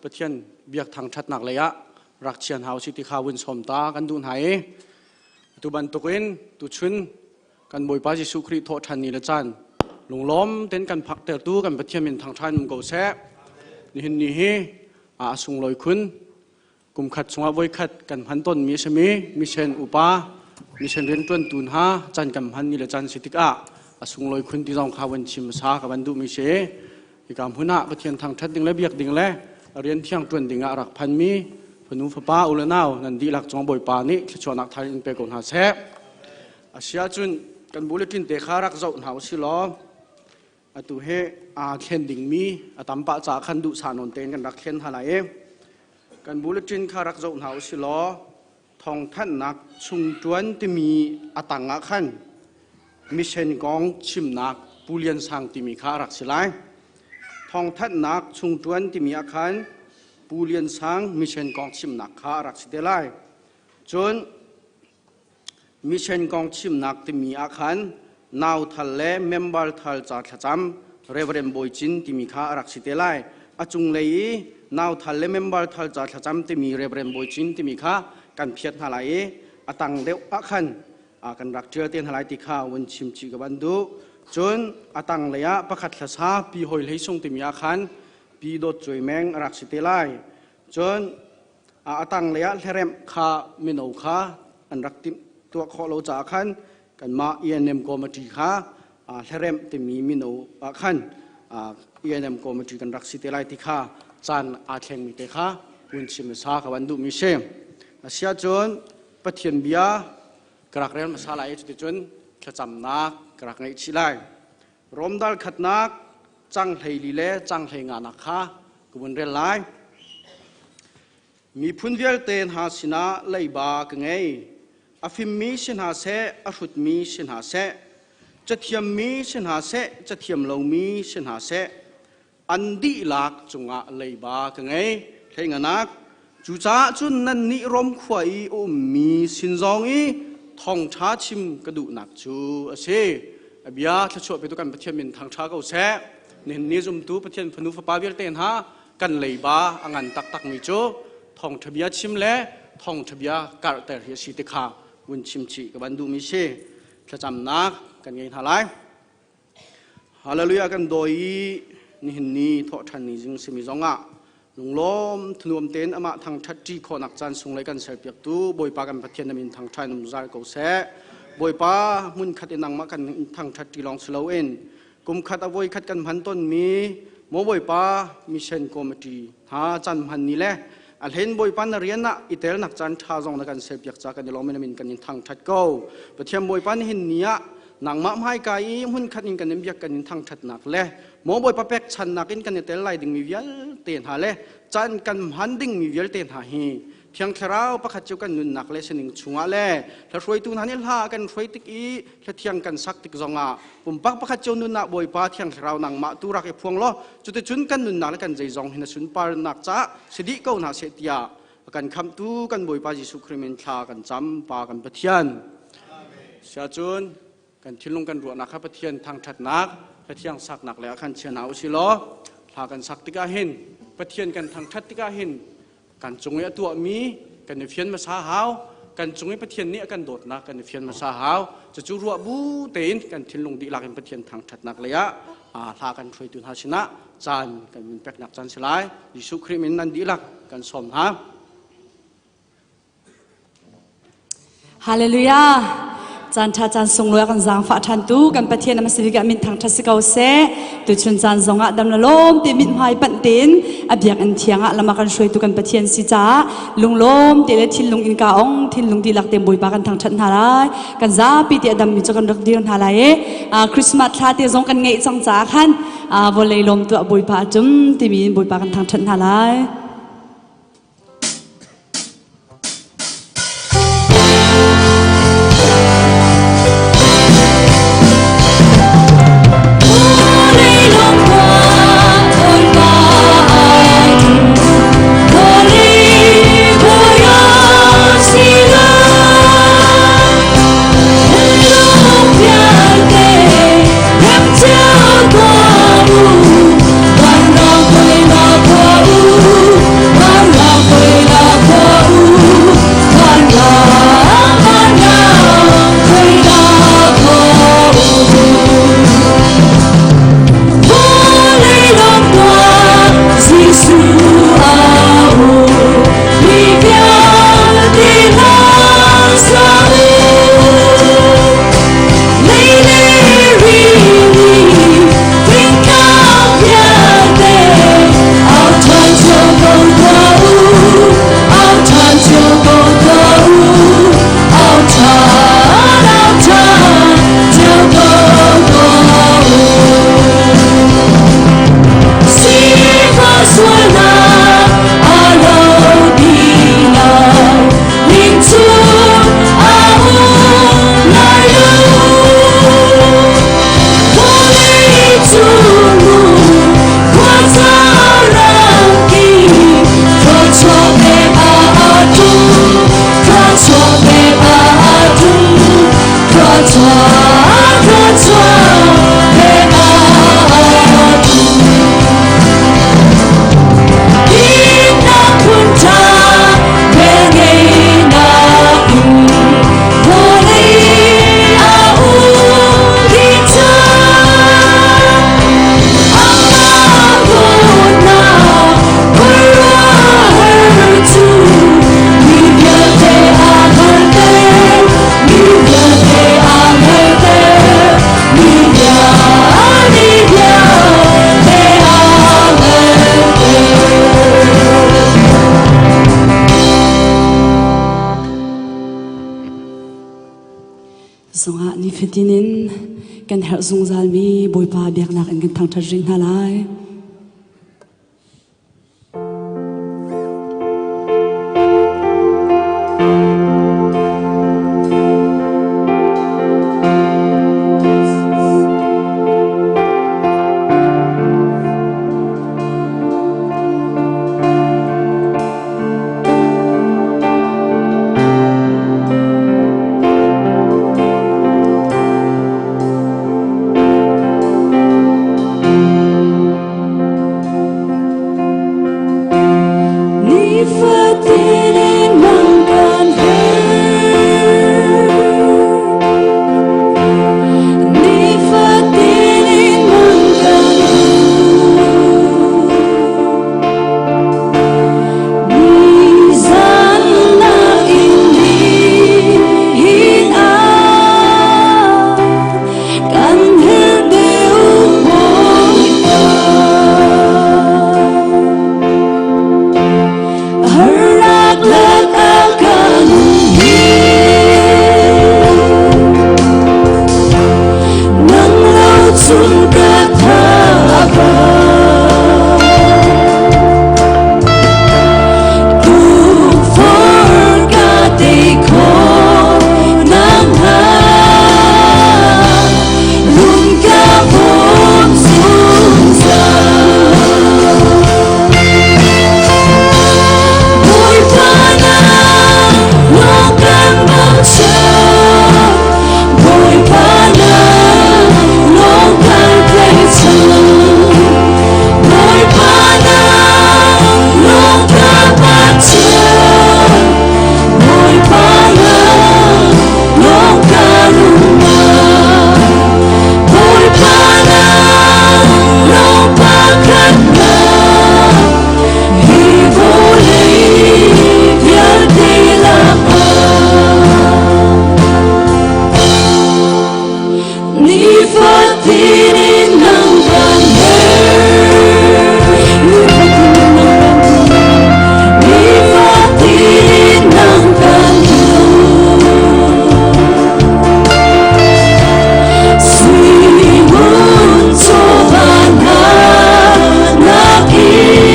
Pathian biak thangṭhatnak lei ah rak chian hau si ti kha vun sawm ta kan duh hna i tu bantukin tuchun kan Bawipa Jesuh Khrih thawhṭhan ni le caan lunglawm ten kan phaktertu kan Pathian min thangṭhan um ko seh. Nihin ni hi a sunglawi khun kum khat chungah voikhat kan hman tawnmi a simi mission upa mission rianṭuantu hna caan kan hman ni le caan si tikah a sunglawi khun ti zong kha van chim sa ka van duhmi si. Hika hmun ah Pathian thangṭhat ding le biak ding le rian thiang ṭuan ding ah rak phanmi fanu fapa u le nau nan dihlak cung Bawipa nih thluachuahnak thar in pe ko hna seh. A si ahcun kan bulletin te kha rak zoh hna usih law atu hi aa thlen dingmi a tam pah caah khan duhsah nawn tein kan rak thlen hna lai i kan bulletin kha rak zoh hna usih law thawngthanhnak chungṭuan timi a tang ah khan mission kong chimnak Pu Lian Sang timi kha a rak si lai. Thawngthanhnak chungṭuan timi ah khan Pu Lian Sang mission kong chimnak kha a rak si te lai. Cun mission kong chimnak timi ah khan nau thal le member thal ca thlacam Reverend Bawi Cin timi kha a rak si te lai. A cunglei i nau thal le member thal ca thlacam timi Reverend Bawi Cin timi kha kan phiat hna lai i a tang deuh ah khan kan rak ṭial te hna lai ti kha vun chim chih ka van duh. Cun a tanglei ah pakhat hlasa pi hoi hlei sung timi ah khan pi dawt cuai meng a rak si te lai. Cun a tanglei ah hleremh kha mino kha an rak timh tuah khawh lo caah khan kanmah ENM committee kha hleremh timi mino ah khan ENM committee kan rak si te lai ti kha caan aa thlengmi te kha vun chim sa ka van duhmi si. Asiahcun Pathian bia ka rak rel hmasa lai i cuticun thlacamnak ka rak ngeih chih lai. Rom dal khatnak cang 14 le cang 15 nak kha ka vun rel lai. Miphun vialte hna sinah leiba ka ngei. A fimmi si hna seh, a hrutmi si hna seh, cathiammi si hna seh, cathiam lomi si hna seh, an dihlak cungah leiba ka ngei. Hleinganak, cucaah cun nannih Rom khua i a ummi sin zong i thawngṭha chim ka duhnak cu a si. A bia thluachuah petu kan Pathian min thangṭha ko seh. Nihin ni zumtu Pathian fanu fapa vialte hna kan leiba a ngan taktakmi cu thawngṭha bia chim le thawngṭha bia karhter hi a si ti kha vun chim chih ka van duhmi si. Thlacamnak kan ngei hna lai. Hallelujah kan dawi i nihin ni thawhṭhan ni zing simi zongah lunglawm thunuam tein amah thangṭhat ṭi khawhnak caan sung lei kan serpiaktu Bawipa kan Pathian na min thangṭha in um zungzal ko seh. Bawipa hmunkhat in nangmah kan thangṭhat ṭi lawng si loin kumkhat a voikhat kan hman tonmi maw Bawipa mission committee hna caan hman ni le a hlen Bawipa na rian ah i telnak caan ṭha zong na kan serpiak ca kan i lawm in min kan in thangṭhat ko. Pathian Bawipa nihin ni ah nangmah hmaika i hmunkhat in kan in biak kan in thangṭhatnak le maw Bawipa pekchannak in kan i tel lai dingmi vialte hna le caan kan hman dingmi vialte hna hi Thiang Thlarau pakhat cu kan nunnak le sining chungah le hla hruaitu hna nih hla kan hruai tik i hla thiang kan sak tik zongah pumpak pakhat cio nunnak Bawipa Thiang Thlarau nangmah tu rak i phuang law cuticun kan nunnak le kan zeizong hin a sunparnak caah si dih ko hna seh tiah a kan khamhtu kan Bawipa Jesuh Khrih min thla kan cam Pa kan Pathian. Siacun kan thinlung kan ruahnak kha Pathian thangṭhatnak Pathian saknak le ah khan chia hna usih law thla kan sak tikah hin Pathian kan thangṭhat tikah hin kan cung i a tuahmi kan i fian hmasa hau kan cung i Pathian nih a kan dawtnak kan i fian hmasa hau cucu ruah bu tein kan thinlung dihlak in Pathian thangṭhatnak lei ah hla kan hruaitu hna sinah caan kan min peknak caan si lai Jesuh Khrih min nan dihlak kan sawm hna. Hallelujah. Caan ṭha caan sunglawi kan zaangfah ṭhan tu kan Pathian a hmasa bik ah min thangṭhat si ko seh. Tuchun caan zongah dam le lawm te mithmai panh tein a biakinn thiang ah lama kan hruaitu kan Pathian si caah lunglawm te le thinlung in ka ong thinlung dihlak te Bawipa kan thangṭhat hna lai. Kan zapi te a dammi cu kan rak dir hna lai i Christmas thla te zong kan ngeih cang caah khan vawlei lawm tuah Bawipa a cum timi in Bawipa kan thangṭhat hna lai. Nifatin in kan herh zungzalmi Bawipa biaknak in kan thangṭhat rih hna lai. Nifatin in nang kan herh. Nifatin in nang kan duh. Nizan nakin nihin ah kan herh deuh Bawipa. Harnak lakah kan him. Nang lo cun ka tha a ba. Tukforh ka tei khawh nakhnga run ka bawm zungzal. Bawipa na lawng kan bochan, Bawipa na lawng kan tlaihchan. Bawipa na lawng ka bochan, Bawipa na lawng ka rumah. Bawipa na lawng pakhatnak, hi vawlei vialte lakah. Nifatin in nang kan herh, nifatin in nang kan duh. Sui ngun chawva hna nakin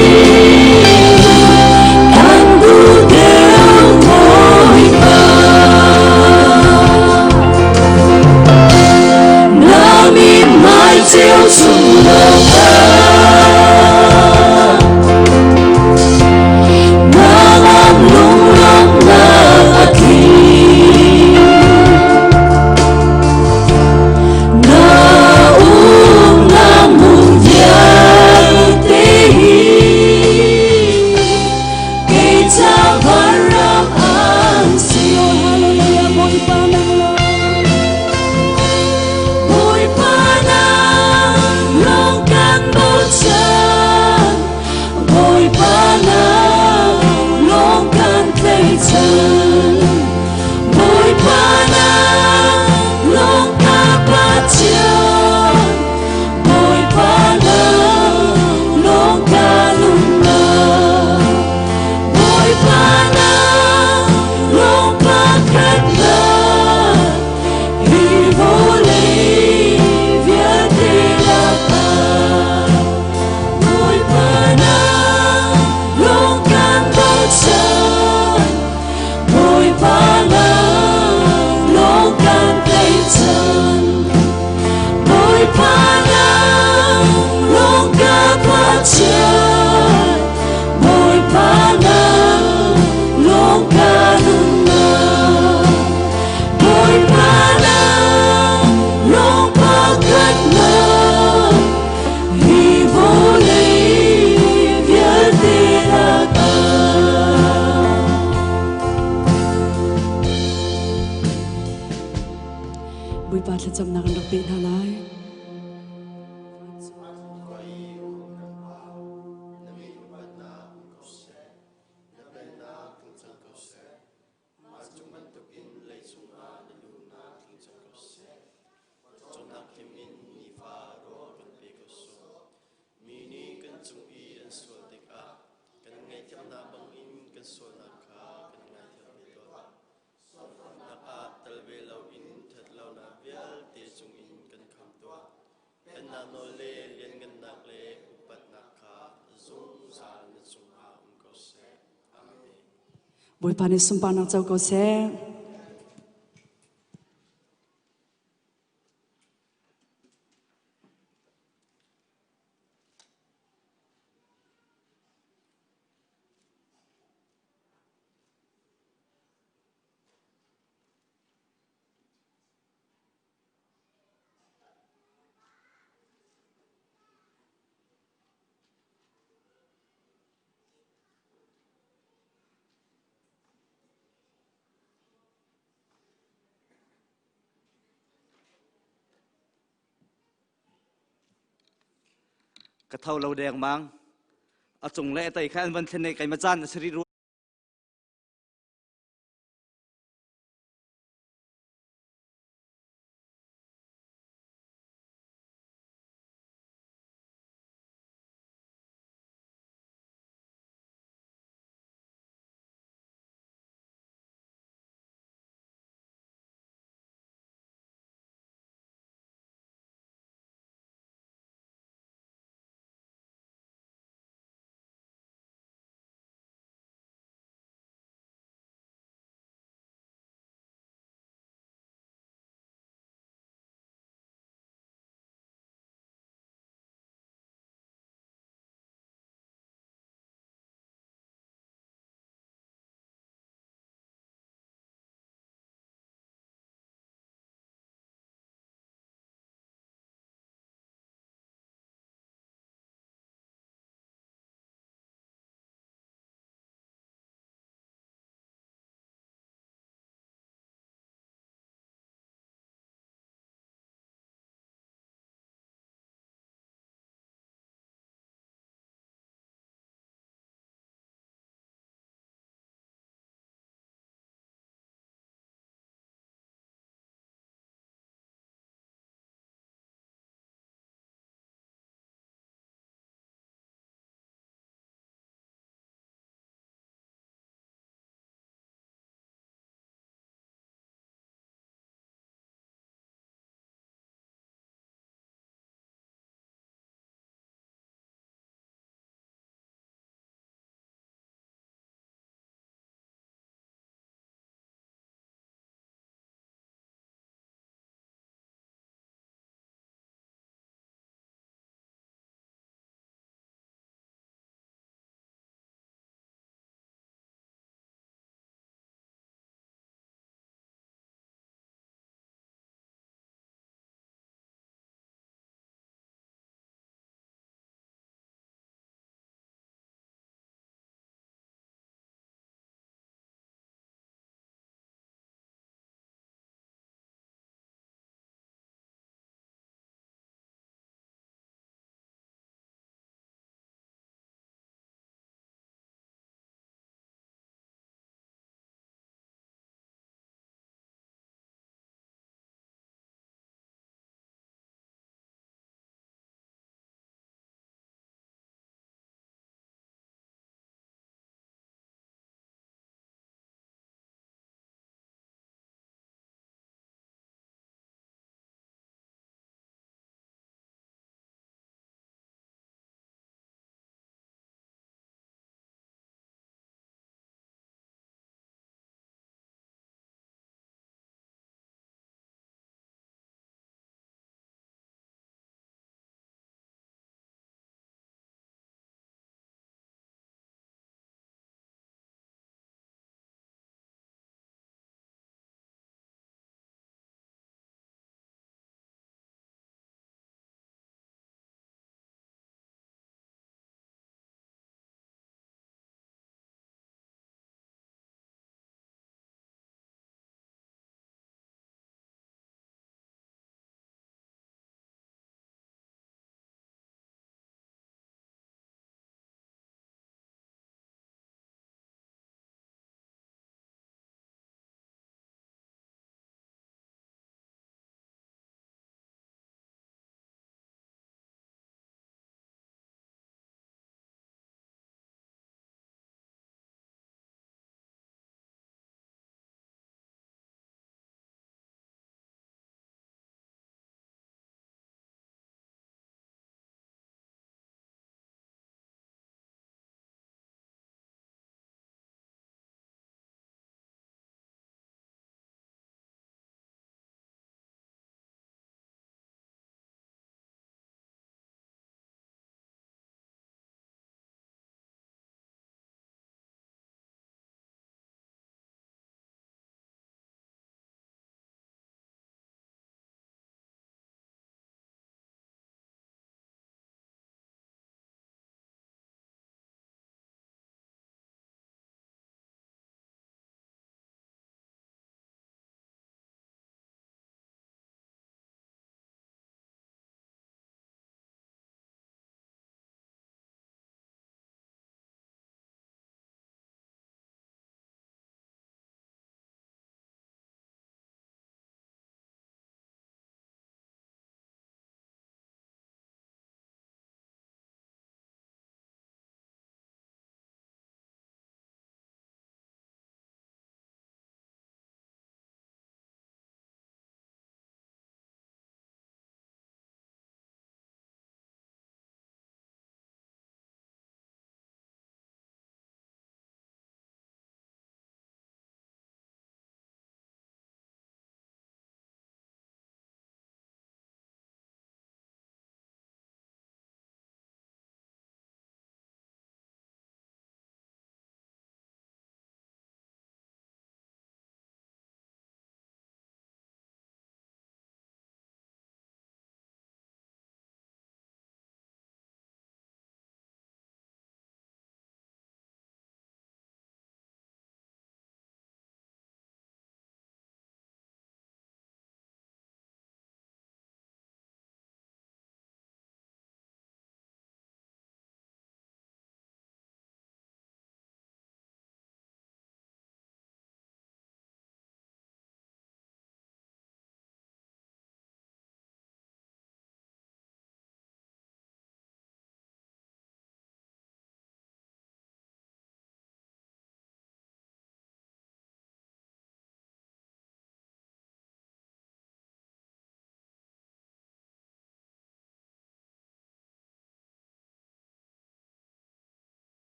kan duh deuh Bawipa. Na mithmai ceu chung lakah nangam lunglawmhnak a tling. Na umnak hmun vialte hi kei ca vanram an si. Hallelujah, Bawipa nang lawng. Bawipa nang lawng kan bochan. Bawipa nang lawng kan tlaihchan. Bawipa nang lawng ka Pathian. Bawipa nang lawng ka nunnak. Bawipa nang lawng pakhatnak. Hi vawlei vialte lakah Bawipa nang lawng kan bochan. Bawipa nang lawng kan tlaihchan. Bawipa nang lawng ka Pathian. Bawipa nang lawng ka nunnak. Bawipa nang lawng pakhatnak. Hi vawlei vialte lakah. Bawipa thlacamnak an rak pe hna lai. Pennak nawl le lianngannak le upatnak kha zungzal na cungah um ko seh. Amen. Bawipa nih sunparnak co ko seh. Ka tho lo dengmang. A cung le a tei kha an van thlen i keimah caan a si rih rua.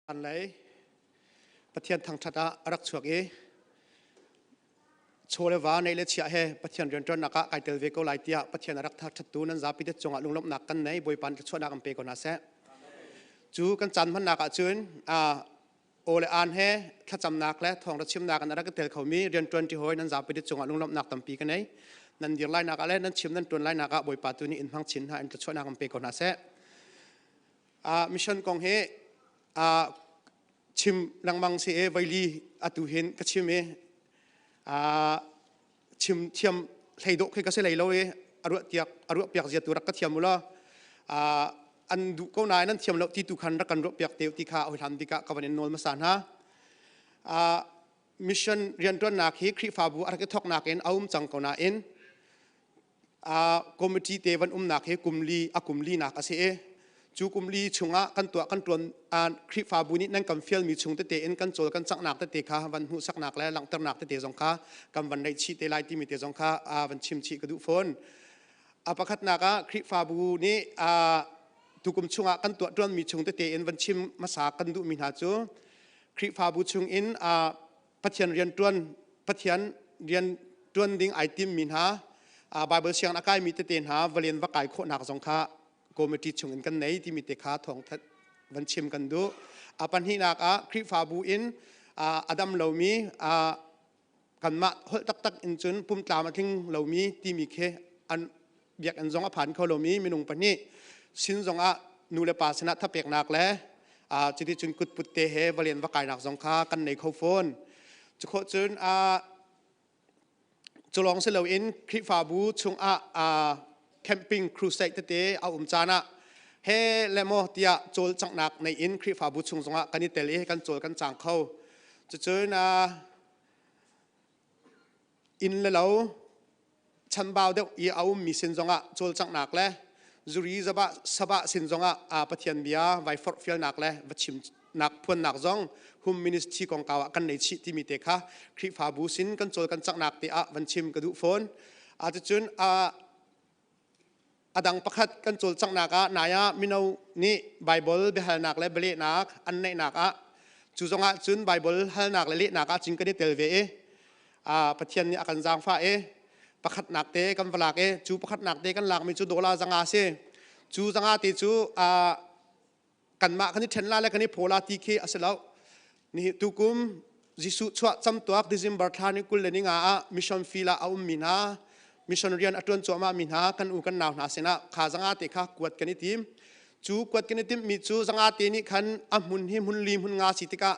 Lei Pathian thangṭhat ah a rak chuak i chaw le va neih le chiah he Pathian rianṭuannak ah kai tel ve ko lai tiah Pathian a rak thangṭhattu nan zapi te cungah lunglawmhnak kan nei. Bawipa nih thluachuahnak an pe ko hna seh. Cu kan caan hmannak ah cun aw le aan he thlacamnak le thawngṭha chimnak in a rak i tel khomi rianṭuan ṭi hawi nan zapi te cungah lunglawmhnak tampi ka nei. Nan dir lainak ah le nan chim nan ṭuan lainak ah Bawipa tu nih in hmang chin hna in thluachuahnak an pe ko hna seh. Mission kong hi chim lengmang si i voili atu hin ka chim i chim thiam hlei dawh khi ka si lei lo i a ruah tiak a ruah piak zia tu rak ka thiam u law an duh ko nain an thiam lo ti tu khan rak kan ruah piak te ti kha hoi hlan bik ah ka van in nawl hmasa hna. Mission rianṭuannak hi Khrihfabu a rak i thawknak in a um cang ko nain committee te van umnak hi kumli a kumli nak a si i cu kumli chungah kan tuah kan tuan Khrihfabu nih nan kan fialmi chung tete in kan cawl kan canghnak tete kha van hmuhsaknak le langhternak tete zong kha kan van neih chih te lai timi te zong kha van chim chih ka duh fawn. A pakhatnak ah Khrihfabu nih tukum chungah kan tuah tuanmi chung tete in van chim hmasa kan duhmi hna cu Khrihfabu chung in Pathian rian ṭuan Pathian rian ṭuan ding ai timmi hna Bible siang a kaimi tete hna valen va kai khawhnak zong kha committee chung in kan nei timi te kha thawngthat van chim kan duh. A pahnihnak ah Khrihfabu in a dam lomi kanmah holh taktak in cun pumtlam a tling lomi timi khi an biakinn zong a phan kho lomi minung pahnih sin zongah nu le pa sinah thapeknak le cuticun kutput te he valen va kainak zong kha kan nei kho fawn. Cukhawh cun culawng si loin Khrihfabu chungah camping crusade tete a um caan ah he le maw tiah cawlcanghnak nei in Khrihfabu chung zongah kan i tel i kan cawl kan cang kho. Cucun inn le lo chanbau deuh i a ummi sin zongah cawlcanghnak le zuri zabah sabah sin zongah Pathian bia vai forhfialnak le va chimnak phuannak zong home ministry kongkau ah kan nei chih timi te kha Khrihfabu sin kan cawl kan canghnak te ah van chim ka duh fawn. Cucun A dang pakhat kan cawlcanghnak ah nai ah mino nih Baibal biahalnak le bialehnak an neihnak ah cu zongah cun Baibal halnak le lehnak ah cun kan i tel ve i Pathian nih a kan zaangfah i pakhatnak te kan va lak i cu pakhatnak te kan lakmi cu dollar zanga a si. Cu zanga te cu kanmah kan i ṭhen la le kan i phaw la ti khi a si lo. Nihi tukum Jesuh chuah camtuak December thla ni 25 ah mission field ah a ummi hna mission rian a ṭuan cuahmah mi hna kan u kan nau hna sinah kha zanga te kha kuat kan i tim. Cu kuat kan i timhmi cu zanga te nih khan a hmun hi hmun li hmun nga si tikah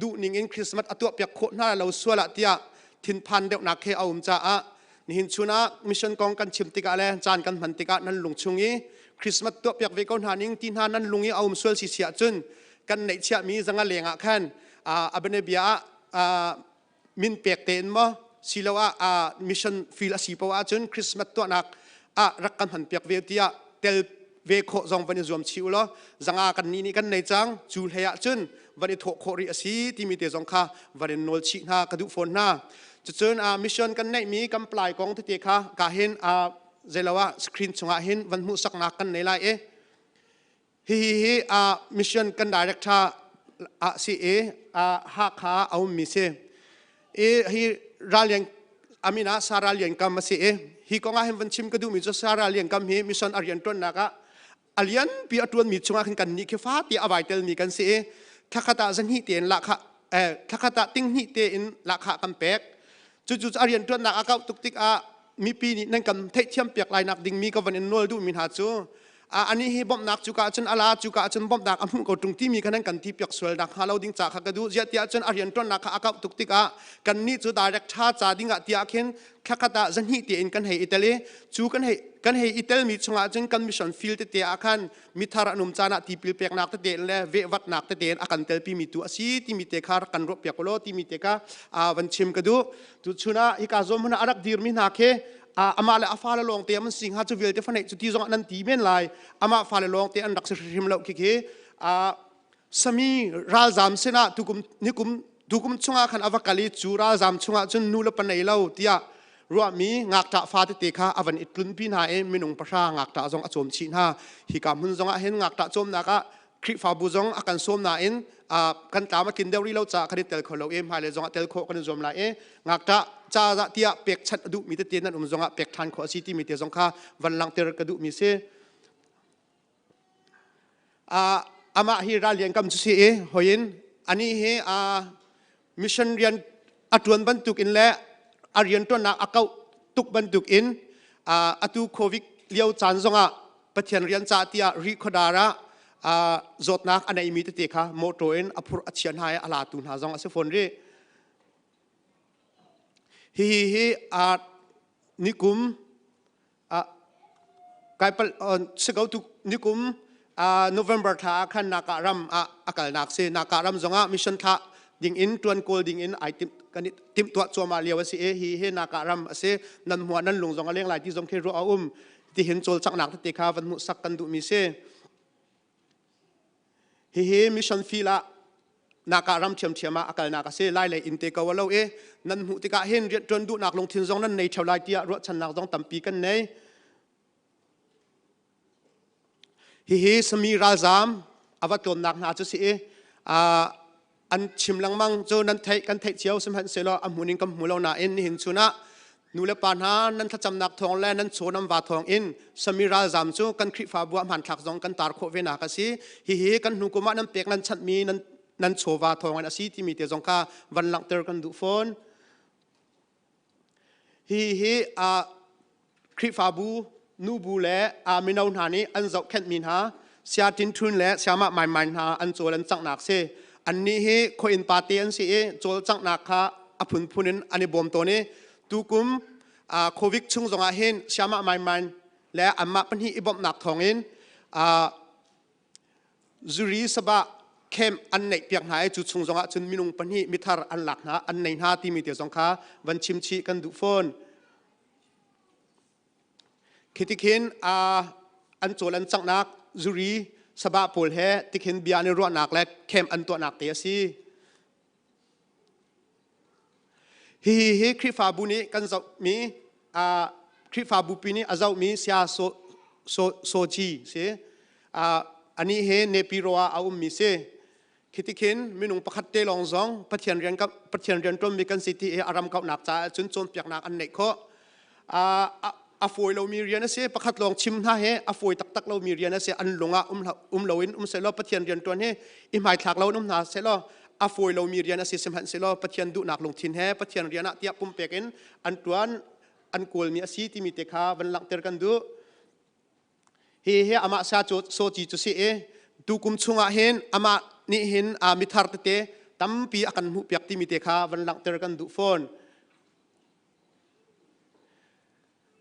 duh ning in Christmas a tuahpiak khawh hna lo sual ah tiah thinphan deuhnak he a um caah Nihin chun ah mission kong kan chim tikah le caan kan hman tikah nan lung chung i Christmas tuahpiak ve ko hna ning ti hna nan lung i a um sual si si ahcun kan neihchiahmi zanga leng ah khan a bianabia ah min pek tein maw siloah mission field a si poah ahcun Christmas tuahnak ah rak kan hman piak ve tiah tel ve khawh zong van i zuam chih u law zanga kan nih nih kan nei cang cu hlei ah cun van i thawh khawh rih a si timi te zong kha van in nawl chih hna ka duh fawn hna. Cucun mission kan neihmi kan plai kong tete kha ka hin zeilo ah screen chungah hin van hmuhsaknak kan nei lai i hihi hi mission kan director ah si i Hakha a ummi si i hi rallian amin ah Sarah Lian Kam a si i hi kong ah hin van chim ka duhmi cu Sarah Lian Kam hi mission a rian ṭuannak ah a lianpi a ṭuanmi chungah khin kan nih khi fati a vai telmi kan si i thlakhat ah zahnih tein lahkhah thlakhat ah tinghnih tein lahkhah kan pek. Cucu a rian ṭuannak a kauh tuk tikah mipi nih nan kan theihthiam piak lai nak dingmi ka van in nawl duhmi hna cu ani hi bawmhnak cuka cun ala cuka cun bawmhnak a hmuh ko ṭung timi kha nan kan ti piak sual nak hnga lo ding ca kha ka duh. Ziah tiah cun a rian ṭuannak kha a kauh tuk tikah kan nih cu direct ṭha ca ding ah tiah khin thlakhat ah zahnih tein kan hei i tel i cu kan hei kan hei i telmi chungah cun kan mission field tete ah khan mithar an um caan ah tipil peknak tete le vehvatnak tete in a kan telpi mi tu a si timi te kha rak kan ruah piak law timi te kha van chim ka duh. Tu chun ah hika zawn hmun ah a rak dirmi hna khi amah le a fale lawng te an si hnga cu vialte fa neih cu ti zong ah nan ti men lai. Amah fale lawng te an rak si hrimhrim lo khi khi sami ralzam sinah tukum nikum tukum chungah khan a va kal i cu ralzam chungah cun nu le pa nei lo tiah ruahmi ngakṭah fa tete kha a van i tlunpi hna i minung 100 ngakṭah zong a cawm chih hna. Hika hmun zongah hin ngakṭah cawmnak ah. Khrihfabu zong a kan sawm nain kan tlam a tlin deuh rih lo caah kan i tel kho lo i hmailei zong ah tel khawh kan i zuam lai i ngakṭah ca tiah pekchanh a duhmi tete nan um zong ah pek ṭhan khawh a si timi te zong kha van langhter ka duhmi si. Amah hi Rallian kam cu si i hoin anih hi mission rian a ṭuan bantuk in le a rian ṭuannak a kauh tuk bantuk in atu COVID lio caan zongah Pathian rian ca tiah Rihkhawdar ah zawtnak a neimi tete kha mawṭaw in a phurh a chia hna i a latu hna zong a si fawn rih. Hihi hi nikum kai pal si ko tu nikum November thla ah khan Naka ram ah a kalnak si Naka ram zongah mission thla ding in tuan kawl ding in ai tim kan timh tuah cuahmah lio a si i hi hi Naka ram a si nan hmuah nan lung zong a leng lai ti zong khi ruah a um tihin cawlcanghnak tete kha van hmuhsak kan duhmi si Hihi mission field ah naka ram ṭhiamṭhiam ah a kalnak a si. Lai lei inn te ko a lo i nan hmuh tikah hin rianṭuan duhnak lungthin zong nan nei ṭheo lai tiah ruahchannak zong tampi kan nei. Hihi sami ralzaam a va tlawnnak hna cu si i an chim lengmang cu nan theih kan theih cio sihmanhsehlaw a hmun in kan hmu lo nain nihin chun ah nu le pa hna nan thlacamnak thawng le nan chaw nan va thawng in sami ralzam cu kan Khrihfabu ah hmanthlak zong kan tar khawh ve nak a si hihi kan hnu kum ah nan pek nan chanhmi nan nan chawva thawng in a si timi te zong kha van langhter kan duh fawn Hihi Khrihfabu nubu le mino hna nih an zohkhenhmi hna Saya Tin Htun le Sayamah Mai Mai hna an cawl an canghnak si. Annih hi khuainn pate an si i cawlcanghnak kha a phunphun in an i bawm tawn i tukum COVID chung zongah hin Sayamah Mai Mai le anmah pahnih i bawmhnak thawngin Zuri sabah camp an neih piak hna i cu chung zongah cun minung pahnih mithar an lak hna an nei hna timi te zong kha van chim chih kan duh fawn. Khi tikhin an cawl an canghnak zuri sabah pawl he tikhin bia an i ruahnak le camp an tuahnak te a si. Hihi hi Khrihfabu nih kan zohmi Khrihfabu pi nih a zohmi saya Soji si. Anih hi Nepiro ah a ummi si. Khi tikhin minung pakhat te lawng zong Pathian rian Pathian rian ṭuanmi kan si ti i a ram kauhnak caah cun cawnpiaknak an neih khawh. A fawi lomi rian a si. Pakhat lawng chim hna hi a fawi taktak lomi rian a si. An lung ah um loin um sehlaw Pathian rian ṭuan hi i hmaithlak loin um hna sehlaw a fawi lomi rian a si sihmanhsehlaw Pathian duhnak lungthin he Pathian rian ah tiah pumpek in an ṭuan an kawlmi a si timi te kha van langhter kan duh. Hi hi amah sa cu soci cu si i tukum chungah hin amah nih hin mithar tete tampi a kan hmuhpiak timi te kha van langhter kan duh fawn.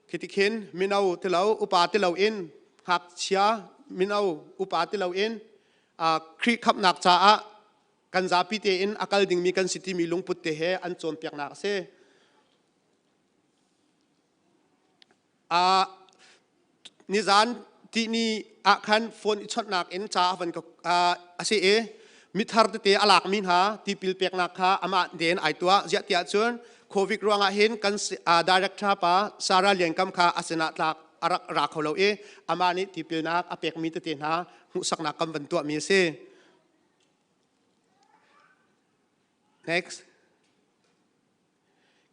Khi tikhin mino tilo upa tilo in ngakchia mino upa tilo in Khrih khamhnak caah kan zapi tein a kal dingmi kan si timi lungput te he an cawnpiaknak a si. Nizan tihni ah khan phone i chawnhnak in ca a van ka a si i mithar tete a lakmi hna tipil peknak kha amah tein ai tuah ziah tiah cun covid ruangah hin kan director pa Sarah Lian Kam kha a sinah tlak a rak ra kho lo i amah nih tipilnak a pekmi tete hna hmuhsaknak kan van tuahmi a si. Next.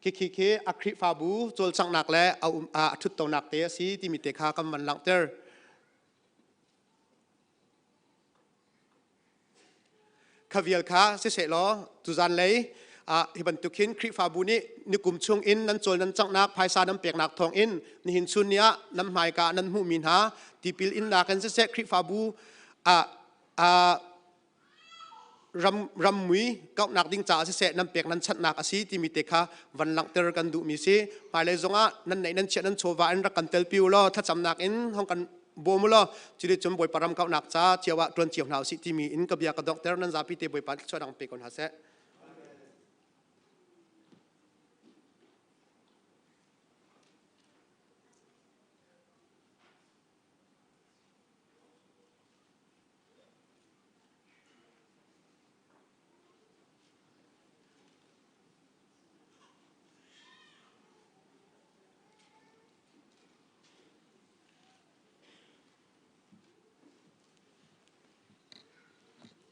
Khikhi khi a Khrihfabu cawlcanghnak le a um a ṭhuttonak te a si timi te kha kan van langhter. Kha vial kha siseh law tuzan lei ah hi bantuk hin Khrihfabu nih nikum chung in nan cawl nan canghnak phaisa nan peknak thawng in nihin chun ni ah nan hmaika nan hmuhmi hna tipil innak in siseh Khrihfabu ah ram rammui kauhnak ding caah siseh nan pek nan chanhnak a si timi te kha van langhter kan duhmi si hmailei zongah nan neih nan chiah nan chawva in rak kan telpi u law thlacamnak in hong kan bawm u law cuti cun Bawipa ram kauhnak ca cio ah ṭuan cio hna usih timi in ka bia ka donghter nan zapi te Bawipa thluachuah dang pe ko hna seh.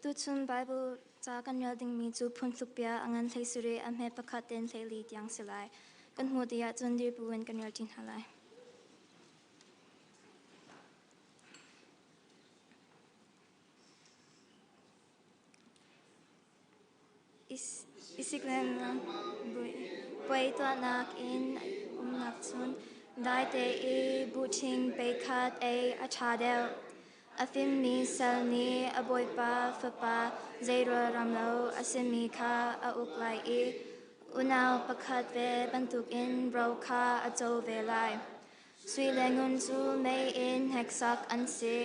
Tuchun Bible ca kan rel dingmi cu phuntluk bia a ngan hlei sarih a hme pakhat in hleili tiang si lai. Kan hmuh dih ahcun dir buin kan rel ṭi hna lai. Isik lengmang puai tuahnak inn umnak cun daite i buhṭhing peikhat ei a ṭha deuh. A fimmi sal nih a bawipa fapa zeirualram lo a simi kha a uk lai i unau pakhat ve bantukin ro kha a co ve lai. Sui le ngun cu mei in hneksak an si.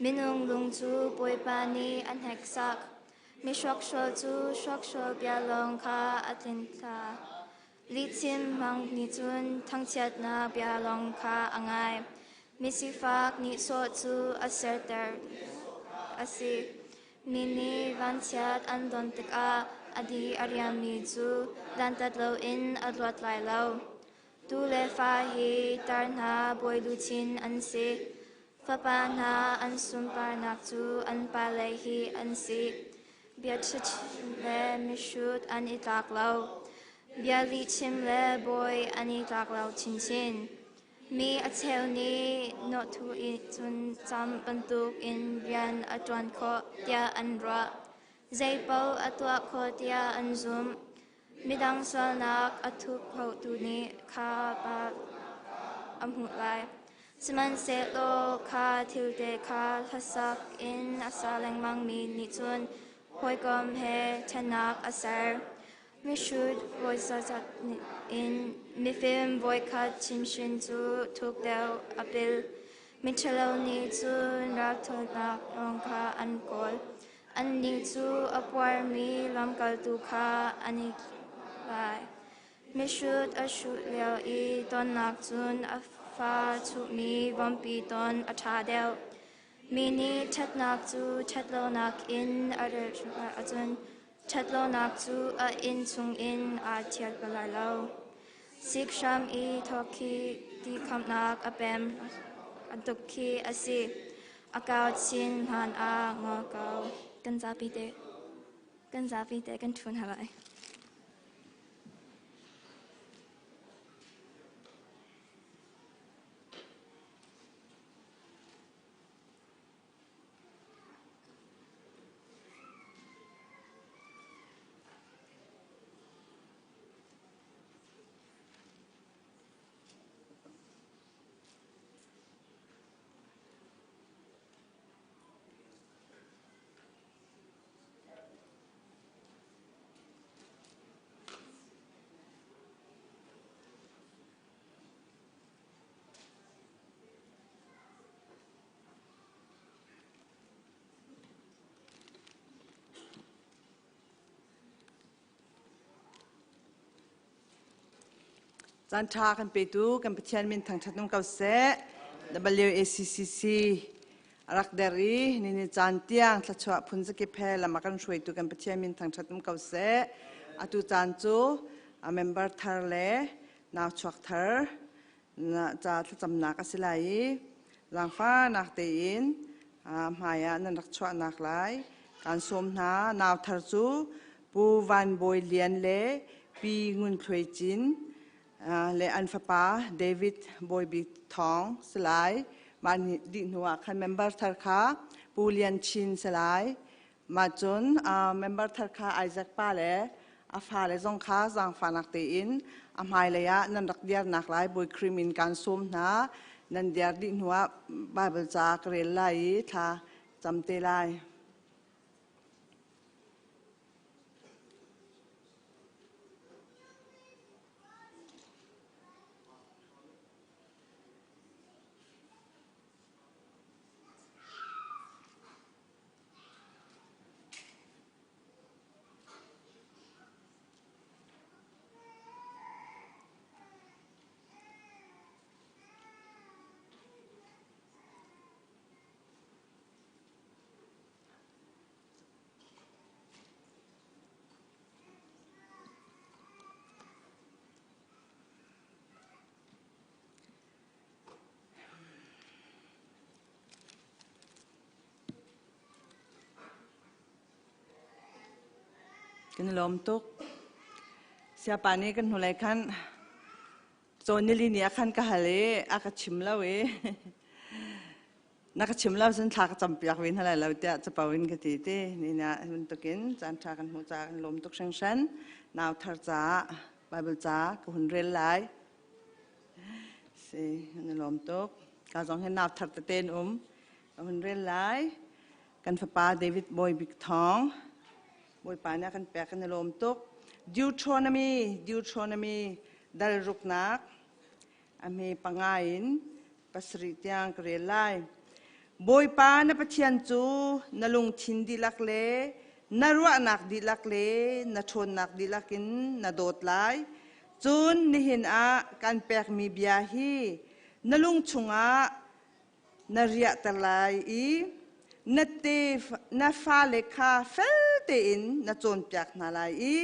Minung lung cu Bawipa nih a hneksak. Mihrokhrawl cu hrokhrawl bia lawng kha a tlinthla. Lihchim hmang nih cun thangchiatnak bia lawng kha a ngai. Misifak nihsawh cu a serter a si. Mi nih vanchiat an don tikah a di a riammi cu dantat loin a luat lai lo. Tu le fa hi tar hna bawi luchin an si. Fapa hna an sunparnak cu an pale hi an si. Bia ṭha le mihrut an i tlak lo. Bia lihchim le bawi an i tlak lo chinchin. Mi a cheu nih nawhthu i cun cam bantuk in rian a ṭuan khawh tiah an ruah. Zeipaoh a tuah khawh tiah an zumh. Midang sualnak a thup khotu nih kha pa a hmuh lai. Sihmanhsehlaw kha thilte kha hlasak in a sa lengmangmi nih cun hawikom he ṭhennak a ser. Mihrut voi zatzat in mifim voikhat chimhhrin cu thuk deuh a pil. Miṭhalo nih cun ralthawinak lawng kha an kawl. Annih cu a puarmi lamkaltu kha an i lai. Mihrut a hruh lio i tonnak cun a fa chuhmi vompi ton a ṭha deuh. Mi nih ṭhatnak cu ṭhatlonak in a relh ahcun ṭhatlonak cu a inn chungin aa ṭhial bal lai lo. Sikhram i thawk khi ti khamnak a pem tuk khi a si. A kau chin hlan ah ngol ko. Kan zapi te kan zapi te kan ṭhu hna lai. Caan ṭha kan petu kan Pathian min thangṭhat um ko seh. WACCC a rak der i nini caan tiang thluachuah phun zakip he lam a kan hruaitu kan Pathian min thangṭhat um ko seh. Atu caan cu a member thar le nau chuak thar na ca thlacamnak a si lai i zaangfahnak tein hmai ah nan rak chuahnak lai kaan sawm hna. Nau thar cu Pu Van Bawi Lian le Pi Ngun Thluai Cin le an fapa David Bawi Bik Thawng si lai. Mah dih hnu ah khan member thar kha Pu Lian Chin si lai. Mah cun member thar kha Isaac pa le a fale zong kha zaangfahnak tein a hmailei ah nan rak diarnak lai Bawi Khrih min kaan sawm hna. Nan diar dih hnuah Baibal ca ka rel lai i thla cam te lai. Kan i lawm tuk. Siapa nih kan hnulei khan cawn nili ni ah khan ka hal i a ka chim lo i na ka chim lo cun thla ka campiak ve hna lai lo tiah capo in ka ti ti ni na bantukin caan ṭha kan hmuh caah kan lawm tuk hringhran. Nau thar caah Bible ca ka hun rel lai. Si, kan i lawm tuk. Ka zong hi nau thar tete in um. Ka hun rel lai. Kan fapa David Bawi Bik Thawng. Bawipa nih a kan pek kan i lawm tuk. Deuteronomy, Deuteronomy dal ruknak a hme panga in pasarih tiang ka rel lai. Bawipa na Pathian cu na lungthin dihlak le na ruahnak dihlak le na ṭhawnnak dihlak in na dawt lai. Cun nihin ah kan pekmi bia hi na lung chungah na riahter lai i na te na fale kha fel tein na cawnpiak hna lai i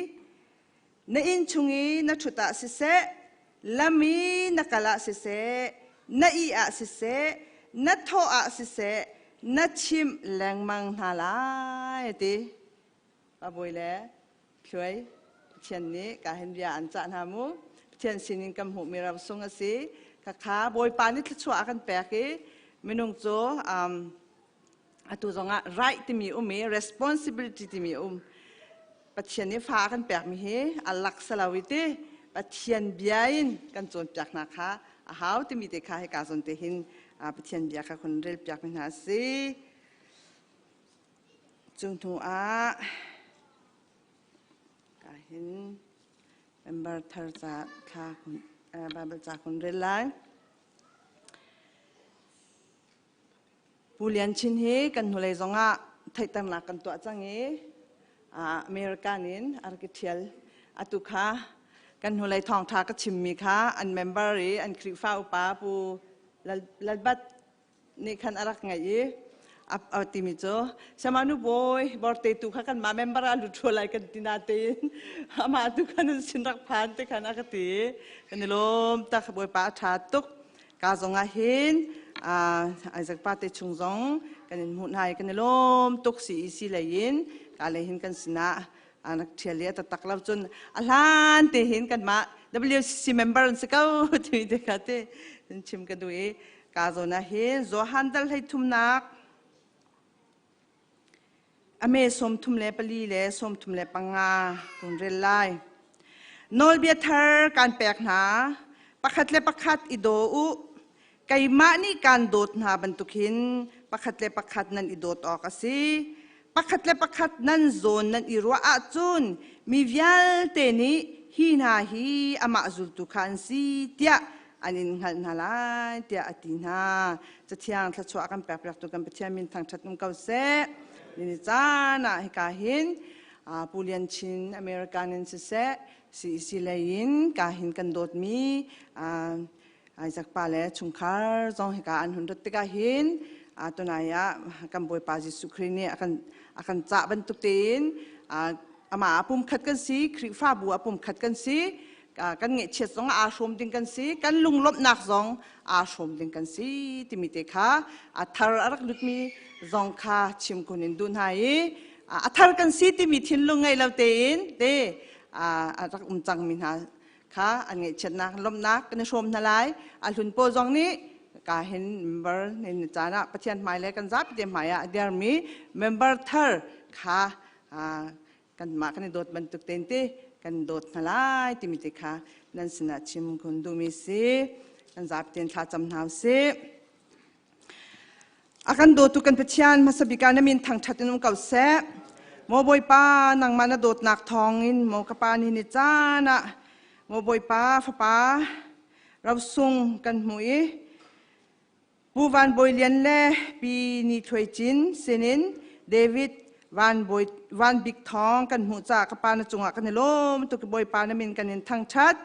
na inn chung i na ṭhut ah siseh lam i na kal ah siseh na ih ah siseh na thawh ah siseh na chimh lengmang hna lai a ti Pa Bawi le Thluai Pathian nih ka hin bia an cah hna mu. Pathian sinin kan hmuhmi ramsung a si. Khakha Bawipa nih thluachuah a kan pek i minung cu atu zongah right timi um i responsibility timi um. Pathian nih fa a kan pekmi hi a lak salo i ti Pathian bia in kan cawnpiak hna kha a hau timi te kha hika zawn te hin Pathian bia kha kun rel piak mi hna a si. Cu hnu ah ka hin member thar ca thla Bible ca kun rel lai. Pu Lian Chin hi kan hnulei zongah theihternak kan tuah cang i American in a rak i ṭhial. Atu kha kan hnulei thawngṭha ka chimmi kha an member i an Khrihfa upa Pu Lalbat nih khan a rak ngaih i a timi cu Samanu bawi borte tu kha kanmah member ah lut hrual lai kan ti na tein amah tu khan an sin rak phan te khan a ka ti kan i lawm tak bawipa a ṭha tuk ka zong ah hin Isaac pa te chung zong kan in hmuh hna i kan i lawm tuk CEC lei in ka lei hin kan sinah anak ṭhial i a taktak lo cun a hlan te hin kanmah WCC member an si ko timi te kha te chim ka duh i Ka zawn ah hin Johan dal hlei thumnak a me 34 le 35 kun rel lai. Nawlbia thar kan pek hna. Pakhat le pakhat i daw u. Keimah nih kaan dawt hna bantuk hin pakhat le pakhat nan i dawt awk a si. Pakhat le pakhat nan zawn nan i ruah ahcun mi vialte nih hi hna hi amah zultu kha an si tiah an in hngalh hna lai tiah a ti hna. Cathiang thluachuah kan pekpiaktu kan Pathian min thangṭhat um ko seh. Ni caan ah hika hin Pu Lian Chin American in siseh CEC lei in ka hin kan dawtmi Isaac pa le chungkhar zong hika an hun rat tikah hin tunai ah kan Bawipa Jesuh Khrih nih a kan a kan cah bantuk tein amah a pumkhat kan si Khrihfabu a pumkhat kan si kan ngaihchiat zong aa hrawm ding kan si kan lunglawmhnak zong aa hrawm ding kan si timi te kha a thar a rak lutmi zong kha chim kun in duh hna i a thar kan si timi thinlung ngei lo tein te a rak um cangmi hna kha an ngaihchiatnak lawmhnak kan i hrawm hna lai a hlun pawl zong nih ka hin member ni caan ah Pathian hmai le kan zapi te hmai ah a dermi member thar kha kanmah kan i dawt bantuk tein te kan dawt hna lai timi te kha nan sinah chim kun duhmi si kan zapi tein thla cam hna usih A kan dawtu kan Pathian hmasa bik ah na min thangṭhat in um ko seh. Maw Bawipa, nangmah na dawtnak thawngin maw ka pa ni ni caan ah maw Bawipa fapa rosung kan hmuh i Pu Van Bawi Lian le Pi Ni Thluai Cin sinin David Van Bawi Van Bik Thawng kan hmuh caah ka pa na cungah kan i lawm tuk Bawipa na min kan in thangṭhat.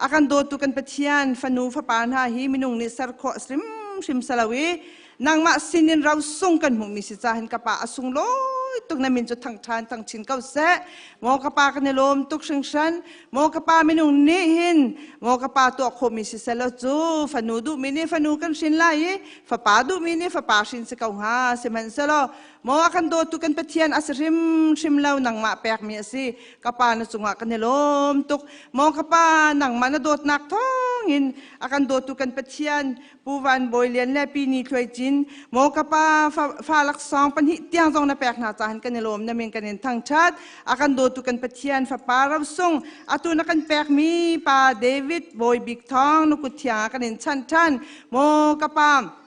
A kan dawtu kan Pathian fanu fapa hna hi minung nih ser khawh hrimhrim salo i nangmah sinin rosung kan hmuhmi si cahin ka pa a sunglawi tuk na min cu thangṭhan thangchin ko seh. Maw ka pa kan i lawm tuk hringhran. Maw ka pa minung nih hin maw ka pa tuah khawhmi si selaw cu fanu duhmi nih fanu kan hrin lai i fapa duhmi nih fapa hrin si ko hnga sihmanhsehlaw. Maw a kan dawtu kan Pathian a si hrimhrim lo nangmah pekmi a si. Ka pa na cungah kan i lawm tuk. Maw ka pa nangmah na dawtnak thawngin a kan dawtu kan Pathian Pu Van Bawi Lian le Pi Ni Thluai Cin maw ka pa fa laksawng pahnih tiang zong na pek hna cahan kan i lawm na min kan in thangṭhat. A kan dawtu kan Pathian fapa rosung atu na kan pekmi pa David Bawi Bik Thawng na kut thiang ah kan in chanh ṭhan. Maw ka pa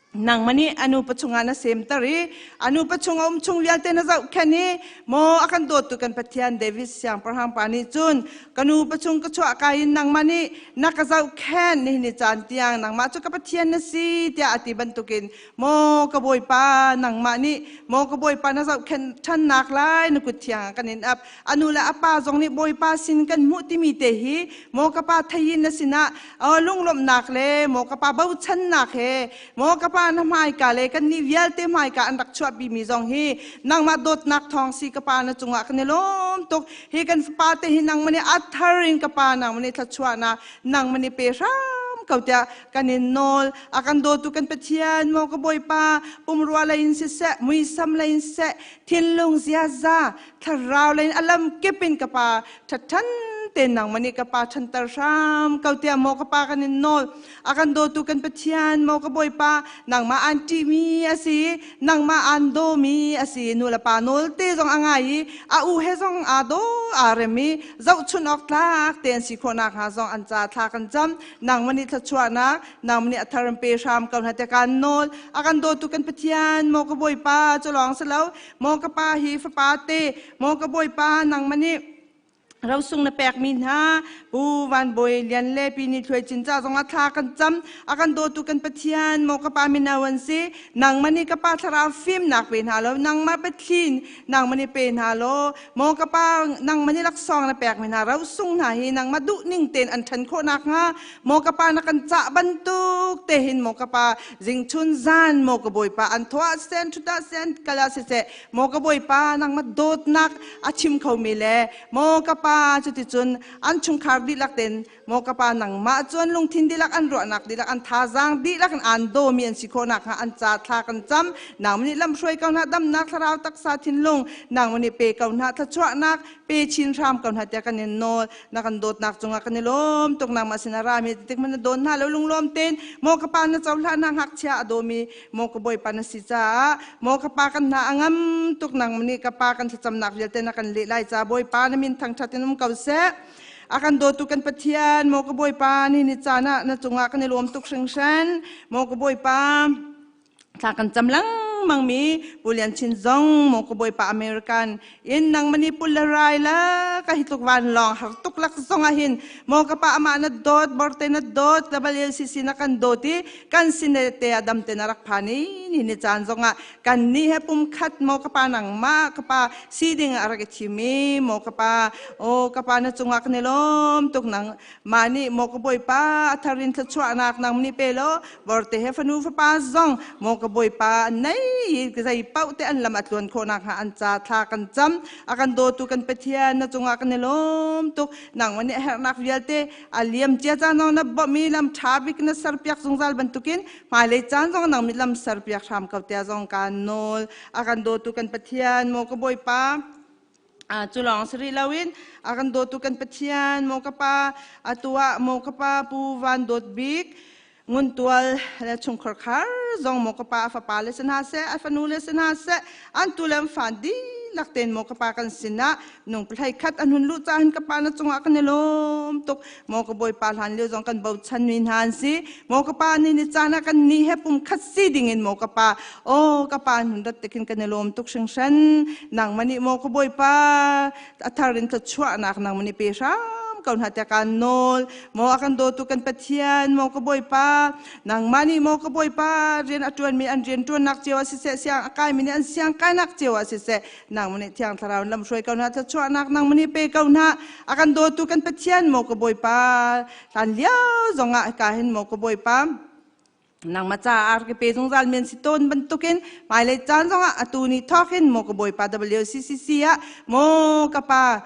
nangmah nih a nupa chungah na semter i a nupa chung a um chung vialte na zohkhenh i maw a kan dawttu kan Pathian David siangpahrang pa nih cun ka nupa chung ka chuah ka in nangmah nih na ka zohkhenh nihin ni caan tiang nangmah cu ka Pathian na si tiah a ti bantukin maw ka Bawipa nangmah nih maw ka Bawipa na zohkhenh ṭhannak lai na kut thiang ah kan in ap a nu le a pa zong nih Bawipa sin kan hmuh timi te hi maw ka pa theiin na sinah lunglawmhnak le maw ka pa bochannak he maw ka pa na hmaika le kannih vialte hmaika an rak chuahpi mi zong hi nangmah dawtnak thawng si ka pa na cungah kan i lawm tuk. Hi kan fapa te hi nangmah nih a thar in ka pa nangmah nih thluachuahnak nangmah nih pe hram ko tiah kan in nawl. A kan dawtu kan Pathian maw ka Bawipa, pumrua lei in siseh, muisam lei in siseh, thinlung ziaza thlarau lei in a lam kip in ka pa ṭhatṭhan tein nangmah nih ka pa ṭhanter hram ko tiah maw ka pa kan in nawl. A kan dawtu kan Pathian maw ka Bawipa, nangmah aan ṭihmi a si, nangmah aan dawmi a si. Nu le pa nawl te zong a ngai i a u he zong aa daw aa rem i zohchunh awk tlak te an si khawh nakhnga zong an ca thla kan cam. Nangmah nih thluachuahnak nangmah nih a thar in pe hram ko hna tiah kaan nawl. A kan dawtu kan Pathian maw ka Bawipa, cu lawng si lo maw ka pa hi fapa te maw ka Bawipa, nangmah nih rosung na pekmi hna Pu Van Bawi Lian le Pi Ni Thluai Cin ca zongah thla kan cam. A kan dawtu kan Pathian maw ka pa, mino an si. Nangmah nih ka pa thlarau fimnak pe hna law, nangmah biathlin nangmah nih pe hna law, maw ka pa nangmah nih laksawng na pekmi hna rosung hna hi nangmah duh ning tein an ṭhan khawh nakhnga maw ka pa na kan cah bantuk te hin maw ka pa zingchun zan maw ka Bawipa an thawh ah siseh, an ṭhut ah siseh, an kal ah siseh, maw ka Bawipa nangmah dawtnak a chim khomi le maw ka pa cuticun an chungkhar dihlak tein maw ka pa nangmah cun lungthin dihlak an ruahnak dihlak an thazaang dihlak in aan dawmi an si khawh nakhnga an ca thla kan cam. Nangmah nih lamhruai ko hna, damnak thlarau taksa thinlung nangmah nih pe ko hna, thluachuahnak pe chin hram ko hna tiah kan in nawl. Na kan dawtnak cungah kan i lawm tuk. Nangmah sin a rami tik hmanh na dawn hna lo lunglawm tein maw ka pa na cohlan hna. Ngakchia a dawmi maw ka Bawipa na si caah maw ka pa kan hna a ngam tuk. Nang nih ka pa kan thlacamnak vialte na kan leh lai ca Bawipa na min thangṭhat in um ko seh. A kan dawtu kan Pathian maw ka Bawipa, ni ni caan ah na cungah kan i lawm tuk hringhran. Maw ka Bawipa, thla kan cam lengmang mi Pu Lian Chin zong maw ka Bawipa American in nang mani pul le rai la ka hi tluk van lawng har tuk lak zong ah hin maw ka pa amah na dawt borte na dawt WLCC na kan dawt i kan sin te adam te na rak phan i ni ni caan zong ah kan ni he pum khat maw ka pa nangmah ka pa si ding a rak i thim i maw ka pa o ka pa na cungah kan i lawm tuk. Nang mah nih maw ka Bawipa a tharin thluachuahnak nang nih pe law borte he fanu fapa zong maw ka Bawipa nei zei paoh te an lam a tluan khawh nakhnga an ca thla kan cam. A kan dawtu kan Pathian na cungah kan i lawm tuk. Nangmah nih a herhnak vialte a liam cia caan zong na bawmh i lam ṭha bik na serpiak zungzal bantukin hmailei caan zong nang mit lam serpiak hram ko tiah zong kaan nawl. A kan dawtu kan Pathian maw ka Bawipa, cu lawng si rih loin a kan dawtu kan Pathian maw ka pa, atu ah maw ka pa Pu Van Dawt Bik Nguntual le chungkhar khar zong maw ka pa a fapa le si hna seh, a fanu le si hna seh, an tu le an fan dihlak tein maw ka pa kan sinah nung pahlei khat an hun luh caah hin ka pa na cungah kan i lawm tuk. Maw ka Bawipa, hlan lio zong kan bochan mi hna an si. Maw ka pa ni ni caan ah kan ni he pum khat si ding in maw ka pa o ka pa nun rat tekin kan i lawm tuk hringhran. Nangmah nih maw ka Bawipa a thar in thluachuahnak nangmah nih pe hram ko hna tiah kaan nawl. Maw a kan dawtu kan Pathian maw ka Bawipa, nangmah nih maw ka Bawipa rian a ṭuanmi an rian ṭuannak cio ah siseh, siang a kaimi nih an siang kainak cio ah siseh, nangmah nih Thiang Thlarau in lamhruai ko hna, thluachuahnak nangmah nih pe ko hna. A kan dawtu kan Pathian maw ka Bawipa, hlan lio zongah ka hin maw ka Bawipa nangmah caah ar ka pe zungzal men si tawn bantukin hmailei caan zongah atu ni thawk hin maw ka Bawipa WCCC ah maw ka pa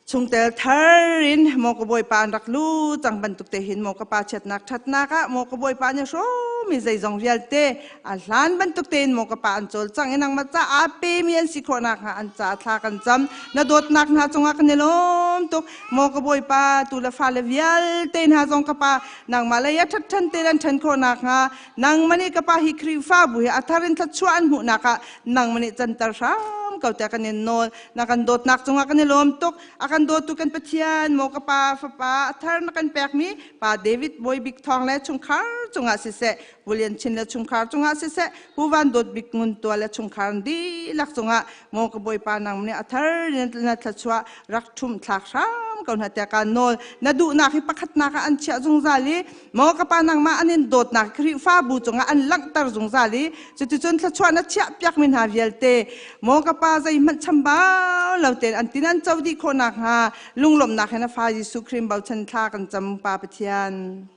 chungtel thar in maw ka Bawipa an rak lu cang bantuk te hin maw ka pa chiatnak ṭhatnak ah maw ka Bawipa nih hrawm mi zeizong vialte a hlan bantuk tein maw ka pa an cawlcang i nangmah ca aa pemi an si khawh nakhnga an ca thla kan cam. Na dawtnak hna cungah kan i lawm tuk. Maw ka Bawipa, tu le fale vialte hna zong ka pa nangmah lei ah ṭhatṭhan tein an ṭhan khawh nakhnga nangmah nih ka pa hi Khrihfabu hi a thar in thluachuah an hmuhnak ah nangmah nih canter hram ko tiah kan in nawl. Na kan dawtnak cungah kan i lawm tuk. A kan dawtu kan Pathian, maw ka pa fapa a thar na kan pekmi Pa David Bawi Bik Thawng le chungkhar cungah siseh, Vulian Chin le chungkhar cungah siseh, Pu Van Dawt Bik Ngun Tua le chungkhar dihlak cungah maw ka Bawipa nang nih a thar na thluachuah rak ṭhum thlak hram ko hna tiah kaan nawl. Na duhnak hi pakhatnak ah an chiah zungzal i maw ka pa nangmah an in dawtnak Khrihfabu cungah an langhter zungzal i cuticun thluachuah na chiah piakmi hna vialte maw ka pa zeihmanh chambau lo tein an tin an co dih khawh nakhnga lunglawmhnak he na fa Jesuh Khrih bochan thla kan cam Pa Pathian.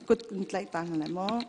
Kut in tlaih ta hna lai maw?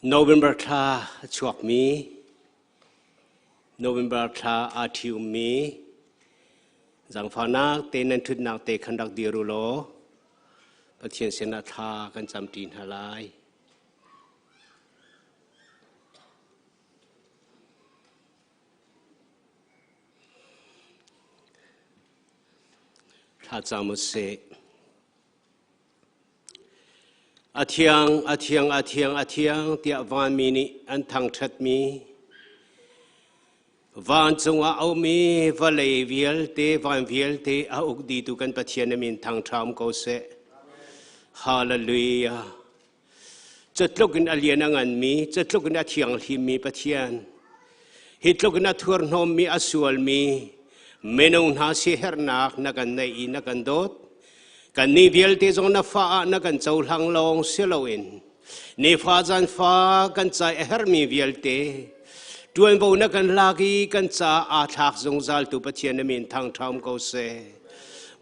November thla a chuakmi November thla aa ṭhiummi zaangfahnak te nan ṭhutnak te khan rak dir u law Pathian sinah thla kan camṭi hna lai. Thla cam u sih. A thiang, a thiang, a thiang, a thiang tiah vanmi nih an thangṭhatmi vancung ah a ummi vawlei vialte, van vialte a uk dihtu kan Pathian na min thangṭha um ko seh. Hallelujah. Cutluk in a lian a nganmi, cutluk in a thianghlimmi Pathian, hi tluk in a thurhnawmmi, a sualmi minung hna siaherhnak na kan neih i na kan dawt. Kannih vialte zong na fa ah na kan cohlang lawng si loin nifa zan fa kan ca a herhmi vialte ṭuanvo na kan lak i kan ca aa thlak zungzaltu Pathian na min thangṭha um ko seh.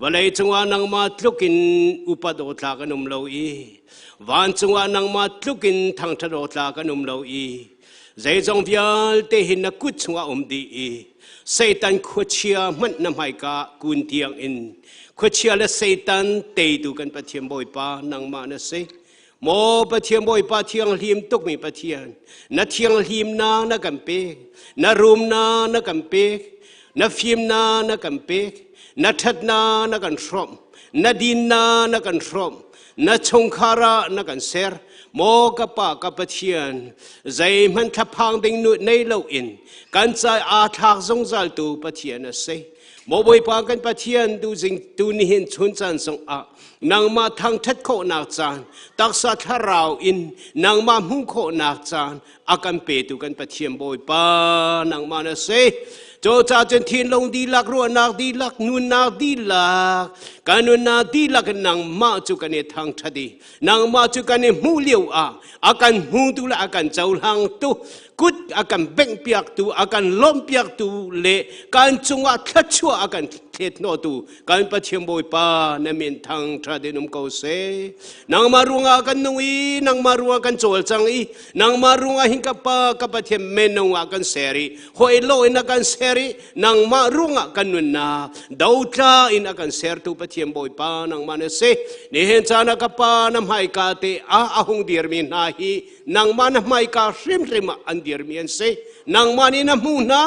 Vawlei cungah nangmah tluk in upat awk tlak an um lo i vancung ah nangmah tluk in thangṭhat awk tlak an um lo i zeizong vialte hi na kut chungah um dih i Satan khuachia hmanh na hmaika kun tiang in khuachia le Satan teitu kan Pathian Bawipa nangmah na si. Maw Pathian Bawipa thianghlim tukmi Pathian, na thianghlimnak na kan pek, na rumnak na kan pek, na fimnak na kan pek, na ṭhatnak na kan hrawmh, na dinnak na kan hrawmh, na chungkhar ah na kan ser. Maw ka Pa ka Pathian, zeihmanh thlaphang ding nu nei loin kan ca aa thlak zungzaltu Pathian a si. Maw Bawipa kan Pathian tu zing tu nihin chun caan zongah nangmah thangṭhat khawhnak caan taksa thlarau in nangmah hmuh khawhnak caan a kan petu kan Pathian Bawipa nangmah na si. Cucaah cun thinlung dihlak, ruahnak dihlak, nunnak dihlak, kan nunnak dihlak in nangmah cu kan i thangṭhat i nangmah cu kan i hmuh lio ah a kan hmutu le a kan cohlangtu kut a kan benghpiaktu a kan lawmhpiaktu le kan cungah thluachuah a kan thlet hnawhtu kan Pathian Bawipa na min thangṭhat in um ko seh. Nangmah ruangah kan nung i nangmah ruangah kan cawlcang i nangmah ruangah hin ka Pa ka Pathian menung ah kan ser i hoi lo in a kan ser i nangmah ruangah kan nunnak dotla in a kan sertu Pathian Bawipa nangmah na si. Nihin caan ah ka Pa na hmaika te ah a hung dirmi hna hi nangmah na hmaika hrimhrim ah an dirmi an si. Nangmah nih na hmuh hna.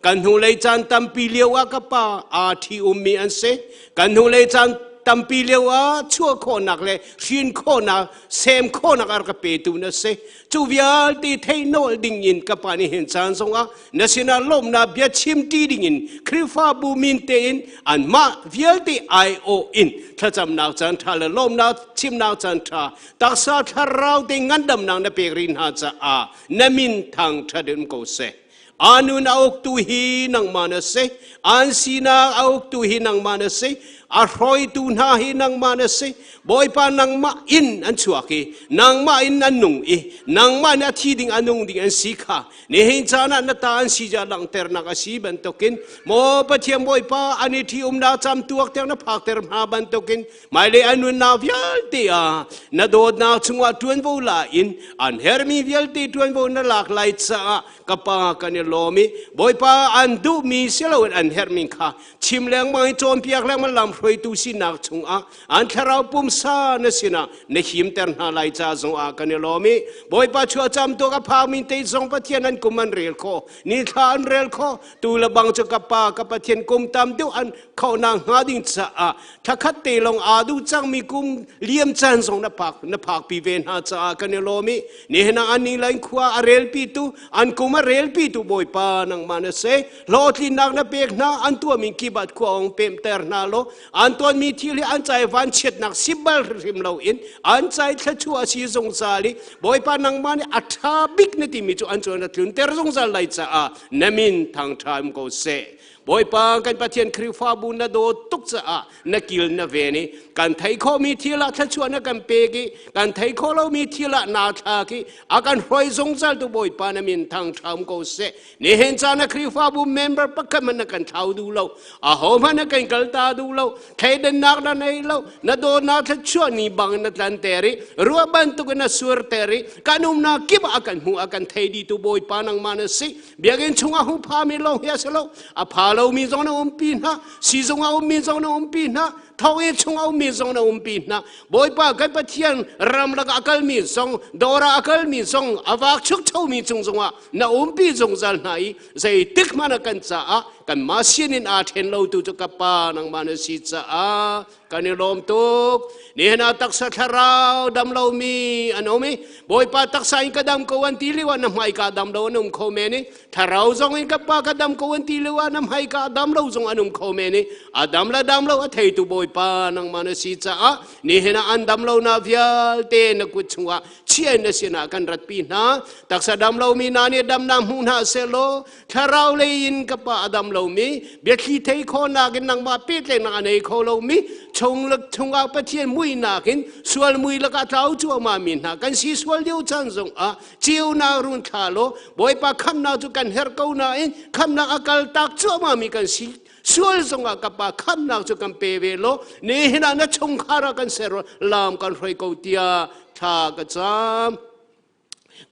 Kan hnulei caan tampi lio ah ka pa aa ṭhi ummi an si. Kan hnulei caan tampi lio ah chuah khawhnak le hrin khawhnak, sem khawhnak a rak ka petu na si. Cu vialte theih nawl ding in ka pa nih hin caan zongah na sinah lawmhnak bia chim ṭi ding in Khrihfabu min tein anmah vialte aiawh in thlacamnak caan ṭha le lawmhnak chimnak caan ṭha taksa thlarau te ngandamnak na pek rih hna caah na min thangṭhat in um ko seh. Anun a uktu hi nangmah na si. An sinak a uktu hi nangmah na si. A hruaitu hna hi nangmah na si. Bawipa nangmah in an chuak i nangmah in an nung i nangmah in a thi ding a nung ding an si kha nihin caan ah na ta an si ja langhternak a si bantukin maw Pathian Bawipa an i ṭhi umnak cam tuak tiang na phakter hna bantukin hmailei an nunnak vialte ah na dawtnak chungah ṭuanvo la in an hermi vialte ṭuanvo na lak lai caah ka pa kan i lawm i Bawipa an duhmi si loin an herhmi kha chim lengmang i cawnpiak lengmang lamhruaitu sinak chungah an thlarau pumsa na sinah na himter hna lai ca zongah kan i lawm i Bawipa chuahcam tuak a phakmi te zong Pathian an kum an rel kho ni thla an rel kho tu le bang cu ka pa ka Pathian kum tam deuh an khonak hnga ding caah thakhat te lawng aa duh cangmi kum liam caan zong na phak na phakpi ve hna caah kan i lawm i nihin ah an ni lain khua a relpi tu an kum a relpi tu Bawipa nangmah na si hlawhtlinnak na pek hna an tuahmi kibat khua ong pemter hna law an tuanmi thil hi an cai vanchiatnak si bal hrim loin an cai thluachuah a si zungzal i Bawipa nangmah nih a ṭha bik na timi cu an cuan a tlunter zungzal lai caah na min thangṭha um ko seh. Bawipa kan Pathian Khrihfabu na dawt tuk caah na kil na ven i kan thei khawhmi thil ah thluachuah na kan pek i kan thei khawh lomi thil ah naa thlak i a kan hruai zungzal tu Bawipa na min thangṭha um ko seh. Nihin caan ah Khrihfabu member pakhat hmanh na kan thlau duh lo. Ahohmanh na kan kalta duh lo. Thleidannak na nei lo. Na dawtnak thluachuah ni bang na tlanter i ruah bantuk in na surter i kan umnak kip ah a kan hmu a kan thei dihtu Bawipa nangmah na si. Biakinn chungah hung phami lawng hi a si lo. A pha lomi zong na umpi hna. Sizung a ummi zong na umpi hna. Thonginn chung a ummi zong na umpi hna. Bawipa kan Pathian ramlak a kalmi zong, dawr ah a kalmi zong, a vak chukchomi cung zongah na umpi zungzal hna i zeitik hmanh ah kan caah kanmah sinin aa ṭhen lotu cu ka Pa nangmah na si caah kan i lawm tuk. Nihin ah taksa thlarau dam lomi an um i Bawipa taksa in ka dam ko an ti lio ah na hmaika dam lo an um kho men i thlarau zong in ka pa ka dam ko an ti lio ah na hmaika dam lo zong an um kho men i a dam le dam lo a theitu Bawipa nangmah na si caah nihin ah an dam lonak vialte na kut chungah chia na sinah kan ratpi hna taksa dam lomi hna nih damnak hmu hna sehlaw thlarau lei in ka pa a dam lomi biathli thei khawhnak in nangmah pehtlaihnak a nei kho lomi chung chungah Pathian muihnak in sual mui lakah tlau cuahmah mi hna kan si sual lio caan zongah ceunak run thla law Bawipa khamnak cu kan herh ko nain khamnak a kal tak cuahmah mi kan si sual zongah ka pa khamnak cu kan pe ve law nihin ah na chungkhar ah kan ser lam kan hruai ko tiah thla ka cam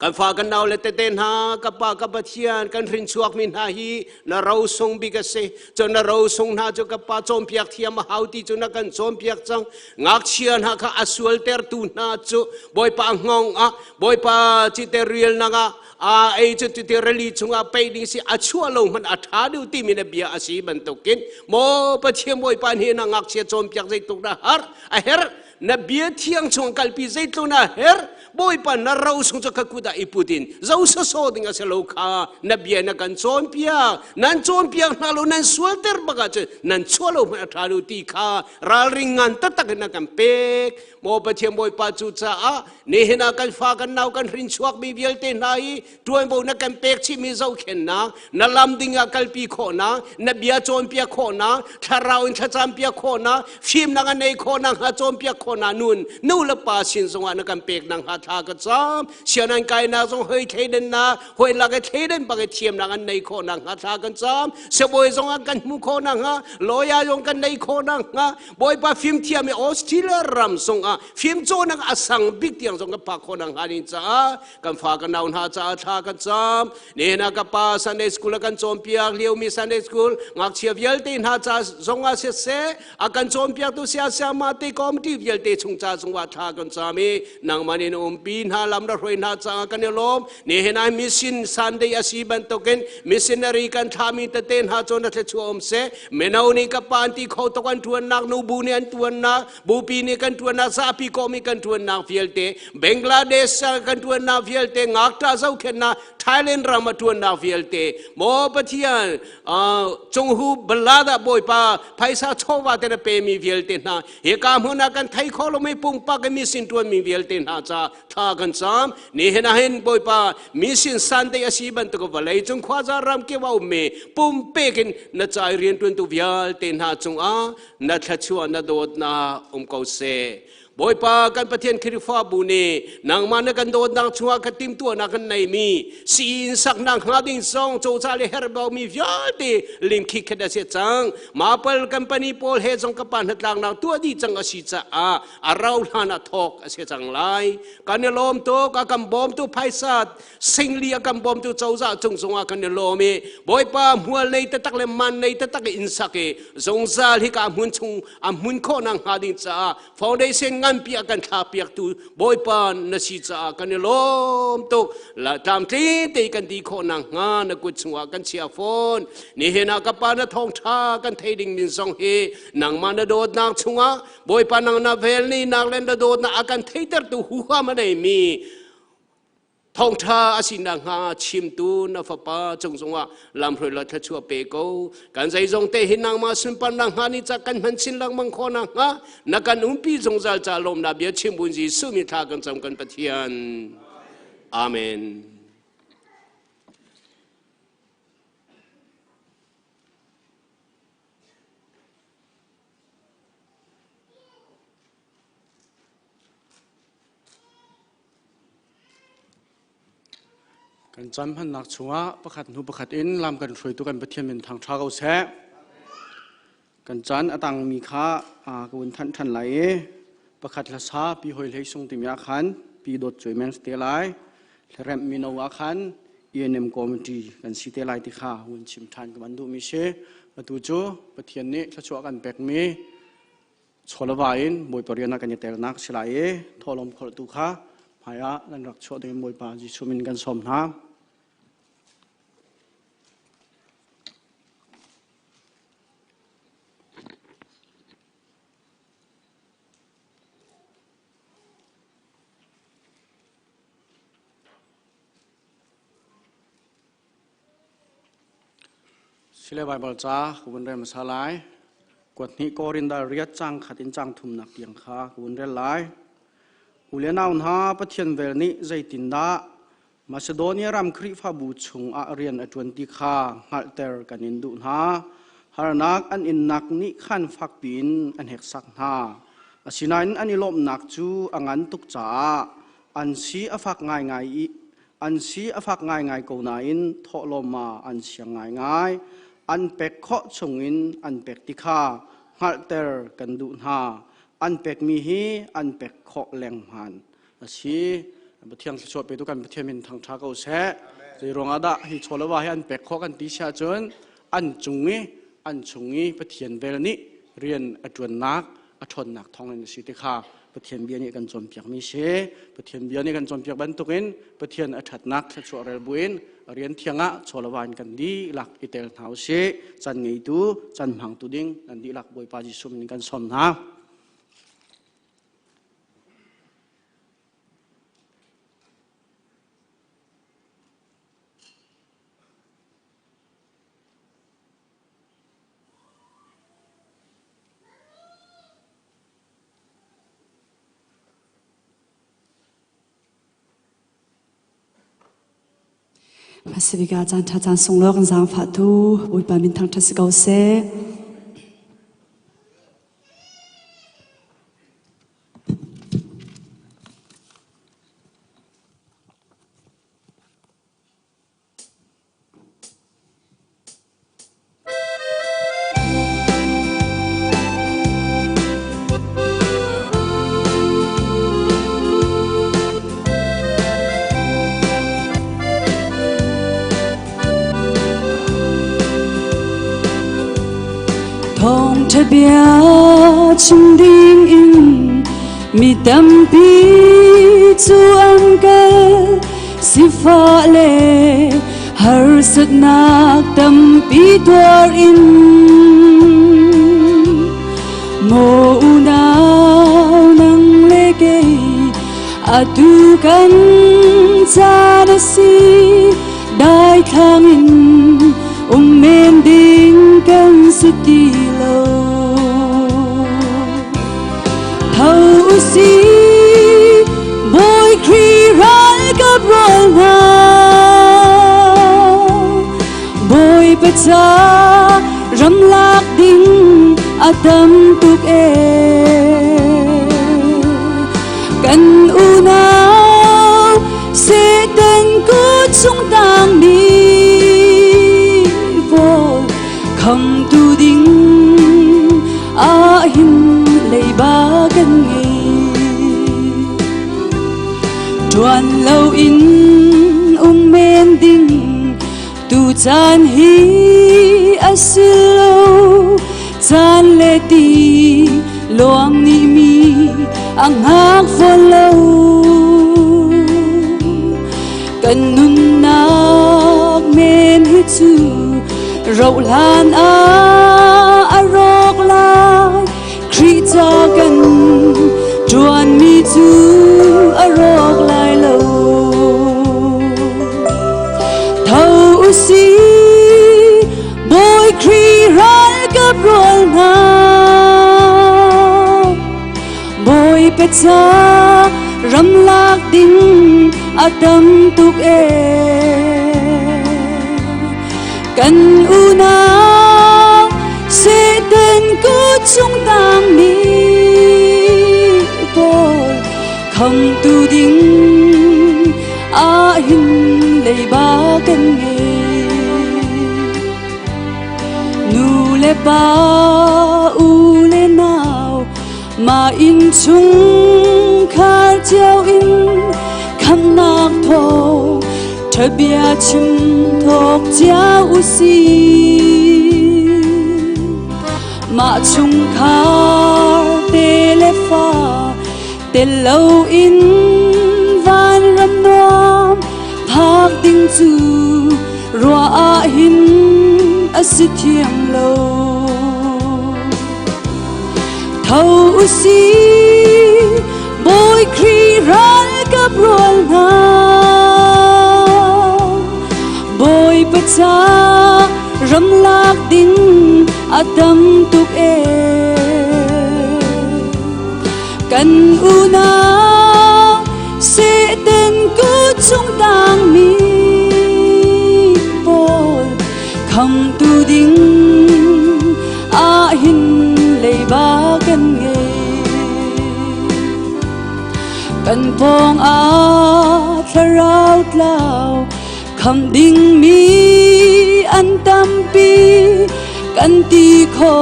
kan fa kan nau le tete hna ka pa ka pathian kan hrin chuakmi hna hi na ro sung bik a si cun na ro sung hna cu ka pa cawnpiak thiam a hau ti cu na kan cawnpiak cang ngakchia hna kha a sualtertu hna cu bawipa hngawng ah bawipa cite rialnak ah a ei cu ti rili chungah pei ding si a chuah lo hmanh a ṭha deuh timi na bia a si bantukin maw Pathian Bawipa nih na ngakchia cawnpiak zeitluk na har a herh na bia thiang chung kalpi zeitluk na herh Bawipa na ro sung cu ka kut ah i put in zo soso ding a si lo kha na bia na kan cawnpiak nan cawnpiak hna lo nan sualter bak ahcun nan chuah lo hmanh a ṭha lo ti kha ralring ngan taktak in na kan pek Maw Pathian Bawipa cu caah nihin ah kan fa kan nau kan hrin chuakmi vialte hna hi ṭuanvo na kan pek chihmi zohkhenhnak na lam ding ah kalpi khawhnak na bia cawnpiak khawhnak thlarau in thlacam piak khawhnak fimnak a nei khawhnak hnga cawnpiak khawhnak nun nu le pa sin zongah na kan pek nak hnga thla ka cam sian kainak zong hoi thleidennak hoi lak i thleiden bak i thiamnak an nei khawhnak hnga thla kan cam sibawi zong ah kan hmuh khawhnak hnga lawyer zong kan nei khawhnak hnga Bawipa fimthiam i Australia ram zongah fimcawnnak a sang bik tiang zong kan phak khawh nakhnga ding caah kan fa kan nau hna caah thla kan cam. Nihin ah ka pa Sunday school a kan cawnpiak liomi Sunday school ngakchia vialte hna ca zongah siseh a kan cawnpiaktu siasama te committee vialte. vialte chung ca zongah thla kan cam i nangmah nih na umpi hna lam na hruai hna caah kan i lawm. Nihin ah mission Sunday a si bantukin missionary kan thlami tete hna cu na thluachuah um seh. Mino nih ka pa an ti kho tuk an ṭuannak, nubu nih an ṭuannak, bupi nih kan ṭuannak, zapi kawhmi kan ṭuannak vialte, Bangladesh kan ṭuannak vialte, ngakṭah zohkhenhnak, Thailand ram a ṭuannak vialte, maw Pathian, cunghu balada Bawipa phaisa chawva te na pemi vialte hna, hika hmun ah kan thei kho lomi pumpak i mission ṭuanmi vialte hna ca thla kan cam. Nihin ah hin Bawipa mission Sunday a si bantuk vawlei cung khuaza ram kip a ummi pumpek in na ca i rianṭuantu vialte hna cungah na thluachuah na dawtnak um ko seh. Bawipa kan Pathian Khrihfabu nih nangmah na kan dawtnak chungah ka timhtuahnak kan neimi sii saknak hnga ding zong cozah le herhbaumi vialte limkhik khat a si cang. Mapal company pawl he zong ka pa hnatlaknak tuah dih cang a si caah a rau hlan ah thawk a si cang lai. Kan i lawm tuk a kan bawmtu phaisa singli a kan bawmtu cozah cung zongah kan i lawm i Bawipa hmual nei taktak le man nei taktak in sak i zungzal hika hmun chung a hmun khawh nak hnga ding caah foundation nganpi a kan thlakpiaktu Bawipa na si caah kan i lawm tuk. La tlamtling te kan ti khawh nak hnga na kut chungah kan chia fawn. Nihin ah ka pa na thawngṭha kan thei ding min zong hi nangmah na dawtnak chungah Bawipa nang na vel ni nak le na dawtnak a kan theitertu huham a neimi Thawngṭha a si nakhnga chimtu na fapa cung zongah lamhruai law thluachuah pe ko. Kan zeizong te hi nangmah sunparnak hnga ni ca kan hman chin lengmang khawh nakhnga na kan umpi zungzal ca lawmnak bia chim buin Jesuh mi thla kan cam kan Pathian. Amen. Kan caan hmannak chungah pakhat hnu pakhat in lam kan hruaitu kan Pathian min thangṭha ko seh. Kan caan a tangmi kha ka vun thanh ṭhan lai i pakhat hlasa pi hoi hlei sung timi ah khan pi dawt cuai men te lai. Hlaremh mino ah khan ENM committee kan si te lai ti kha vun chim ṭhan ka van duhmi si. Atu cu Pathian nih thluachuah kan pekmi chawlava in Bawipa rian ah kan i telnak si lai i thawhlawm kholhtu kha hmaiah nan rak chuah ding Bawipa Jesuh min kan sawm hna. Sile Baibal ca ka vun rel hmasa lai. Kuat hnih Korin dal riat cang khat in cang thumnak tiang kha ka vun rel lai. U le nau hna Pathian vel nih zeitindah Macedonia ram Khrihfabu chungah rian a ṭuan ti kha hngalhter kan in duh hna. Harnak an innak nih khan fakpi in an heksak hna. Asinain an i lawmhnak cu a ngan tuk caah an si a fak ngaingai i An si a fak ngaingai ko nain thawhlawm an siang ngaingai. An pek khawh chungin an pek ti kha hngalhter kan duh hna. An pekmi hi an pek khawh lengman a si. Pathian thluachuah petu kan Pathian min thangṭha ko seh. Zei ruangah dah hi chawleva hi an pek khawh kan ti si ahcun an cung i an chung i Pathian vel nih rian a ṭuannak a ṭhawnnak thawngin a si ti kha Pathian bia nih kan cawnpiakmi si. Pathian bia nih kan cawnpiak bantukin Pathian a ṭhatnak thluachuah rel buin rian thiang ah chawlava in kan dihlak i tel hna usih. Can ngeitu, can hmangtu ding nan dihlak Bawipa Jesuh min kan sawm hna. Pasifika caan ṭha caan sunglawi kan zaangfahtu Bawipa min thangṭhat si ko seh. Thawngṭha bia chim ding in. Mi tampi cu an kal sifah le harsatnak tampi tuar in. Maw unau nang le kei atu kan caan a si daithlang in um men ding kan si ti lo. Tho usih Bawi Khrih ralkap rual hna Bawipa ca ramlak ding a tam tuk ee. Kan unau Satan kut chung tangmi pawl khamtu ding ahhin leiba kan ngei. Ṭuan loin um men ding tu caan hi a si lo. Caan le ti luang nih mi a hngak fawn lo. Kan nunnak men hi cu rauh hlan ah a rawk lai. Khrih ca kan ṭuanmi cu a rawk lai lo. Tho usih Bawi Khrih ralkap rual hna Bawipa ca ramlak ding a tam tuk ee. Kan unau Satan kut chung tangmi pawl khamtu ding ahhin leiba kan ngei. Nu le pa, u le nau, mah innchungkhar cio in khamnak thaw ṭhabia chim thawk cio u sih. Mah chungkhar te le fa tel loin vanram nuam phak ding cu ruah ah hin a si thiam lo. Tho usih Bawi Khrih ralkap rual hna Bawipa ca ramlak ding a tam tuk ee. Kan unau Satan kut chung tangmi pawl khamtu ding ahhin leiba kan ngei. Kan pawng ah thlarau tlau kham dingmi an tampi kan ti kho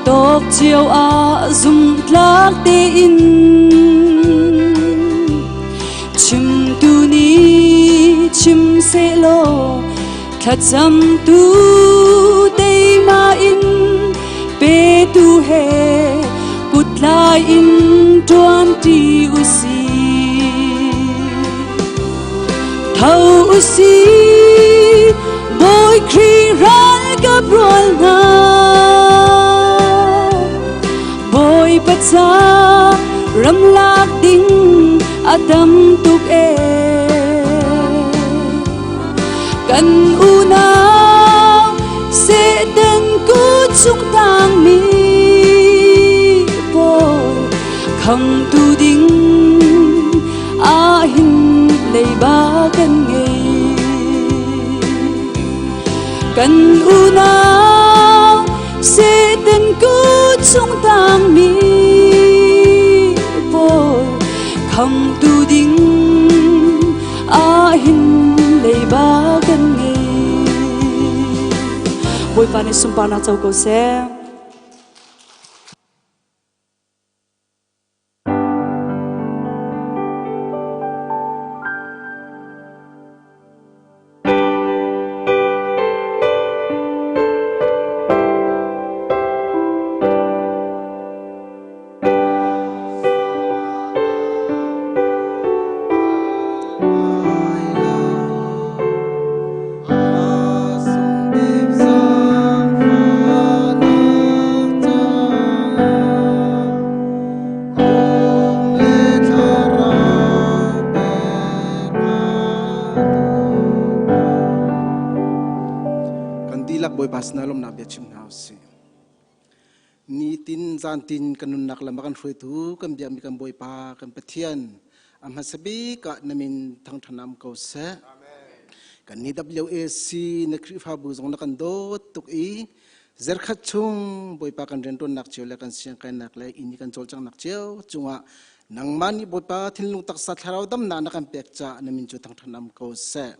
tawk cio ah zumhtlak tein chimtu nih chim sehlaw thlacamtu teima in petu he kutlai in ṭuanṭi usih. Tho usih Bawi Khrih ralkap rual hna Bawipa ca ramlak ding a tam tuk ee. Kan unau Satan kut chung tangmi pawl khamtu ding ahhin leiba kan ngei. Kan unau Satan kut chung tangmi pawl khamtu ding ahhin leiba kan ngei. Bawipa nih sunparnak co ko seh. Bawipa sinah lawmhnak bia chim hna usih. Nitin zantin kan nunnak lam a kan hruaitu kan biakmi kan Bawipa kan Pathian a hmasa bik ah na min thangṭhan am ko seh. Kan ni WAC na Khrihfabu zong na kan dawt tuk i zerkhat chung Bawipa kan rianṭuannak cio le kan siangkainak le inn i kan cawlcanghnak cio cungah nangmah nih Bawipa thinlung taksa thlarau damnak na kan pek caah na min cu thangṭhan am ko seh.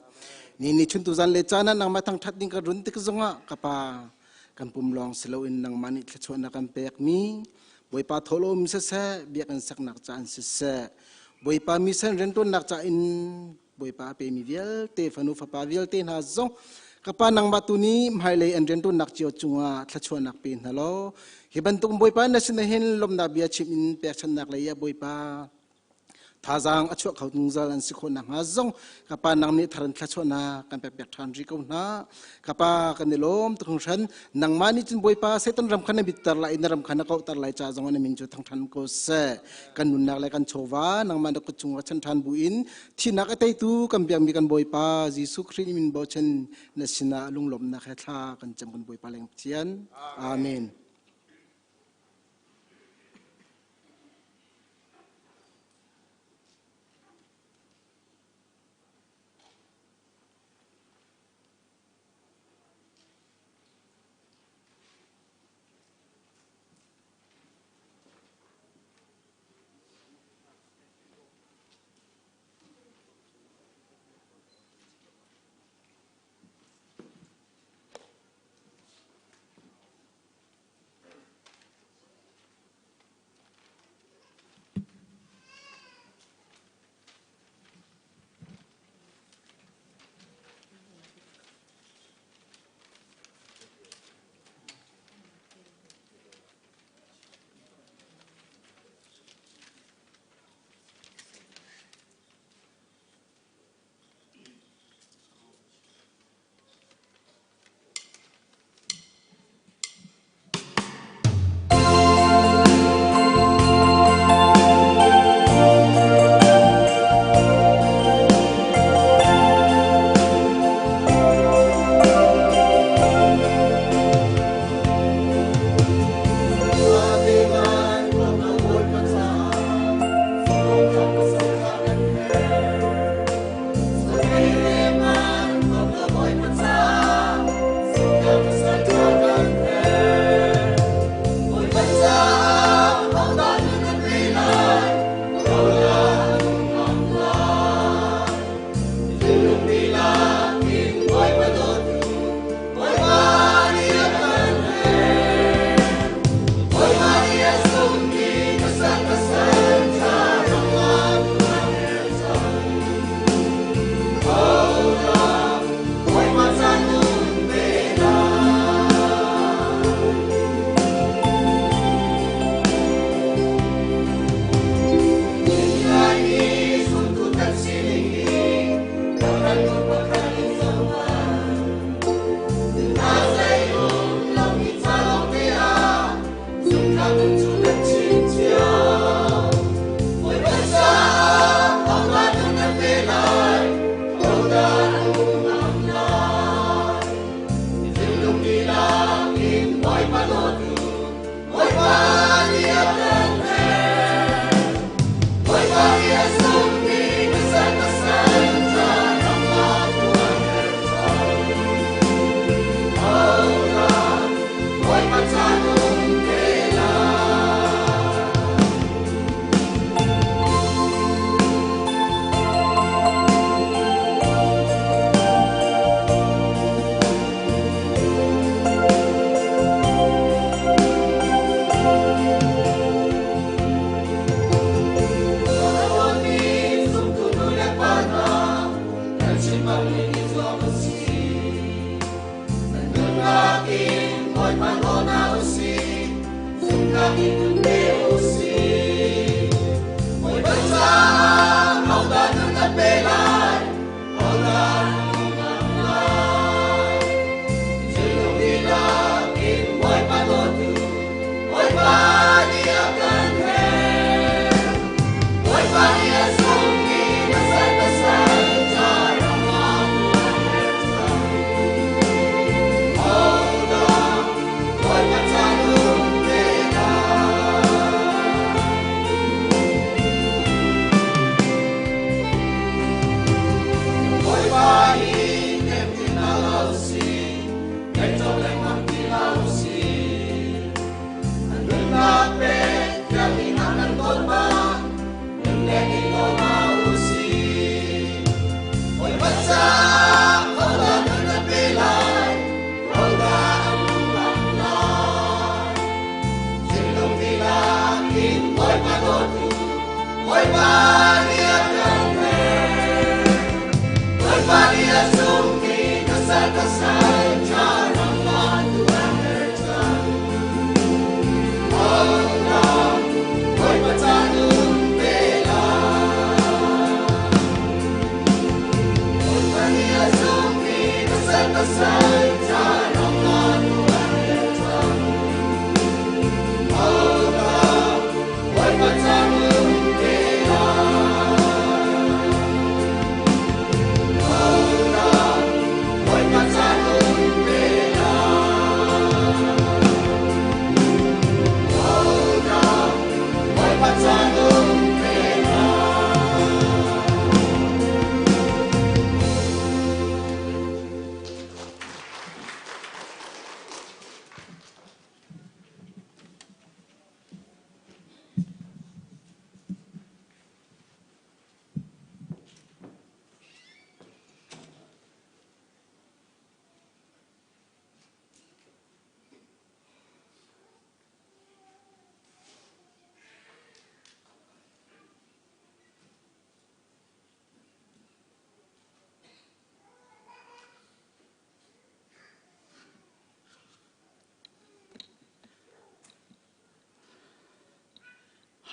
Ni ni chun tuzan le caan ah nangmah thangṭhat ding ka run tik zongah ka pa kan pum lawng si loin nangmah nih thluachuah na kan pekmi Bawipa thawhlawm siseh biakinn saknak ca in siseh Bawipa mission rianṭuannak ca in Bawipa a pemi vialte fanu fapa vialte hna zong ka pa nangmah tu nih hmailei an rianṭuannak cio cungah thluachuahnak pe hna law hi bantuk Bawipa na sin hin lawmhnak bia chim in pekchanhnak lei ah Bawipa Thazaang a chuah kho zungzal an si khawh nakhnga zong ka pa nang nih tharan thluachuahnak kan pekpiak ṭhan rih ko hna. Ka pa kan i lawm tuk hringhran. Nangmah nih cun Bawipa Satan ram kha na bitter lai i na ram kha na kauhter lai ca zong na min cu thangṭhan ko seh. Kan nunnak le kan chawva nangmah na kut chungah chan ṭhan buin thihnak a teitu kan biakmi kan Bawipa Jesuh Khrih min bochan na sinah lunglawmhnak he thla kan cam kan Bawipa leng Pathian. Amen.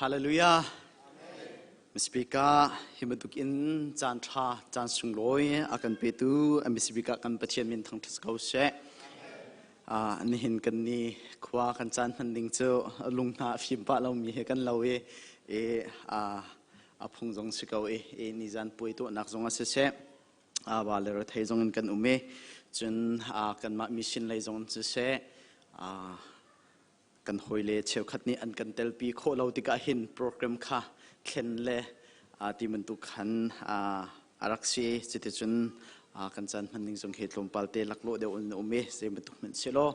Hallelujah. Speaker, hi bantuk in caan ṭha, caan sunglawi a kan petu Speaker kan Pathian min thangṭhat ko seh. Nihin kan ni khua kan caan hman ding cu lung hna a fim pah lomi he kan lo i i a phung zong si ko i i nizan puai tuahnak zong a si seh. Va le rethei zong in kan um i cun kanmah mission lei zong in siseh kan hawile cheukhat nih an kan telpi khawh lo tikah hin program kha thlen le ti bantuk khan a rak si. Cuticun kan caan hman ning zong hi tlawmpal te laklawh deuh in um i zei bantuk hmanh si law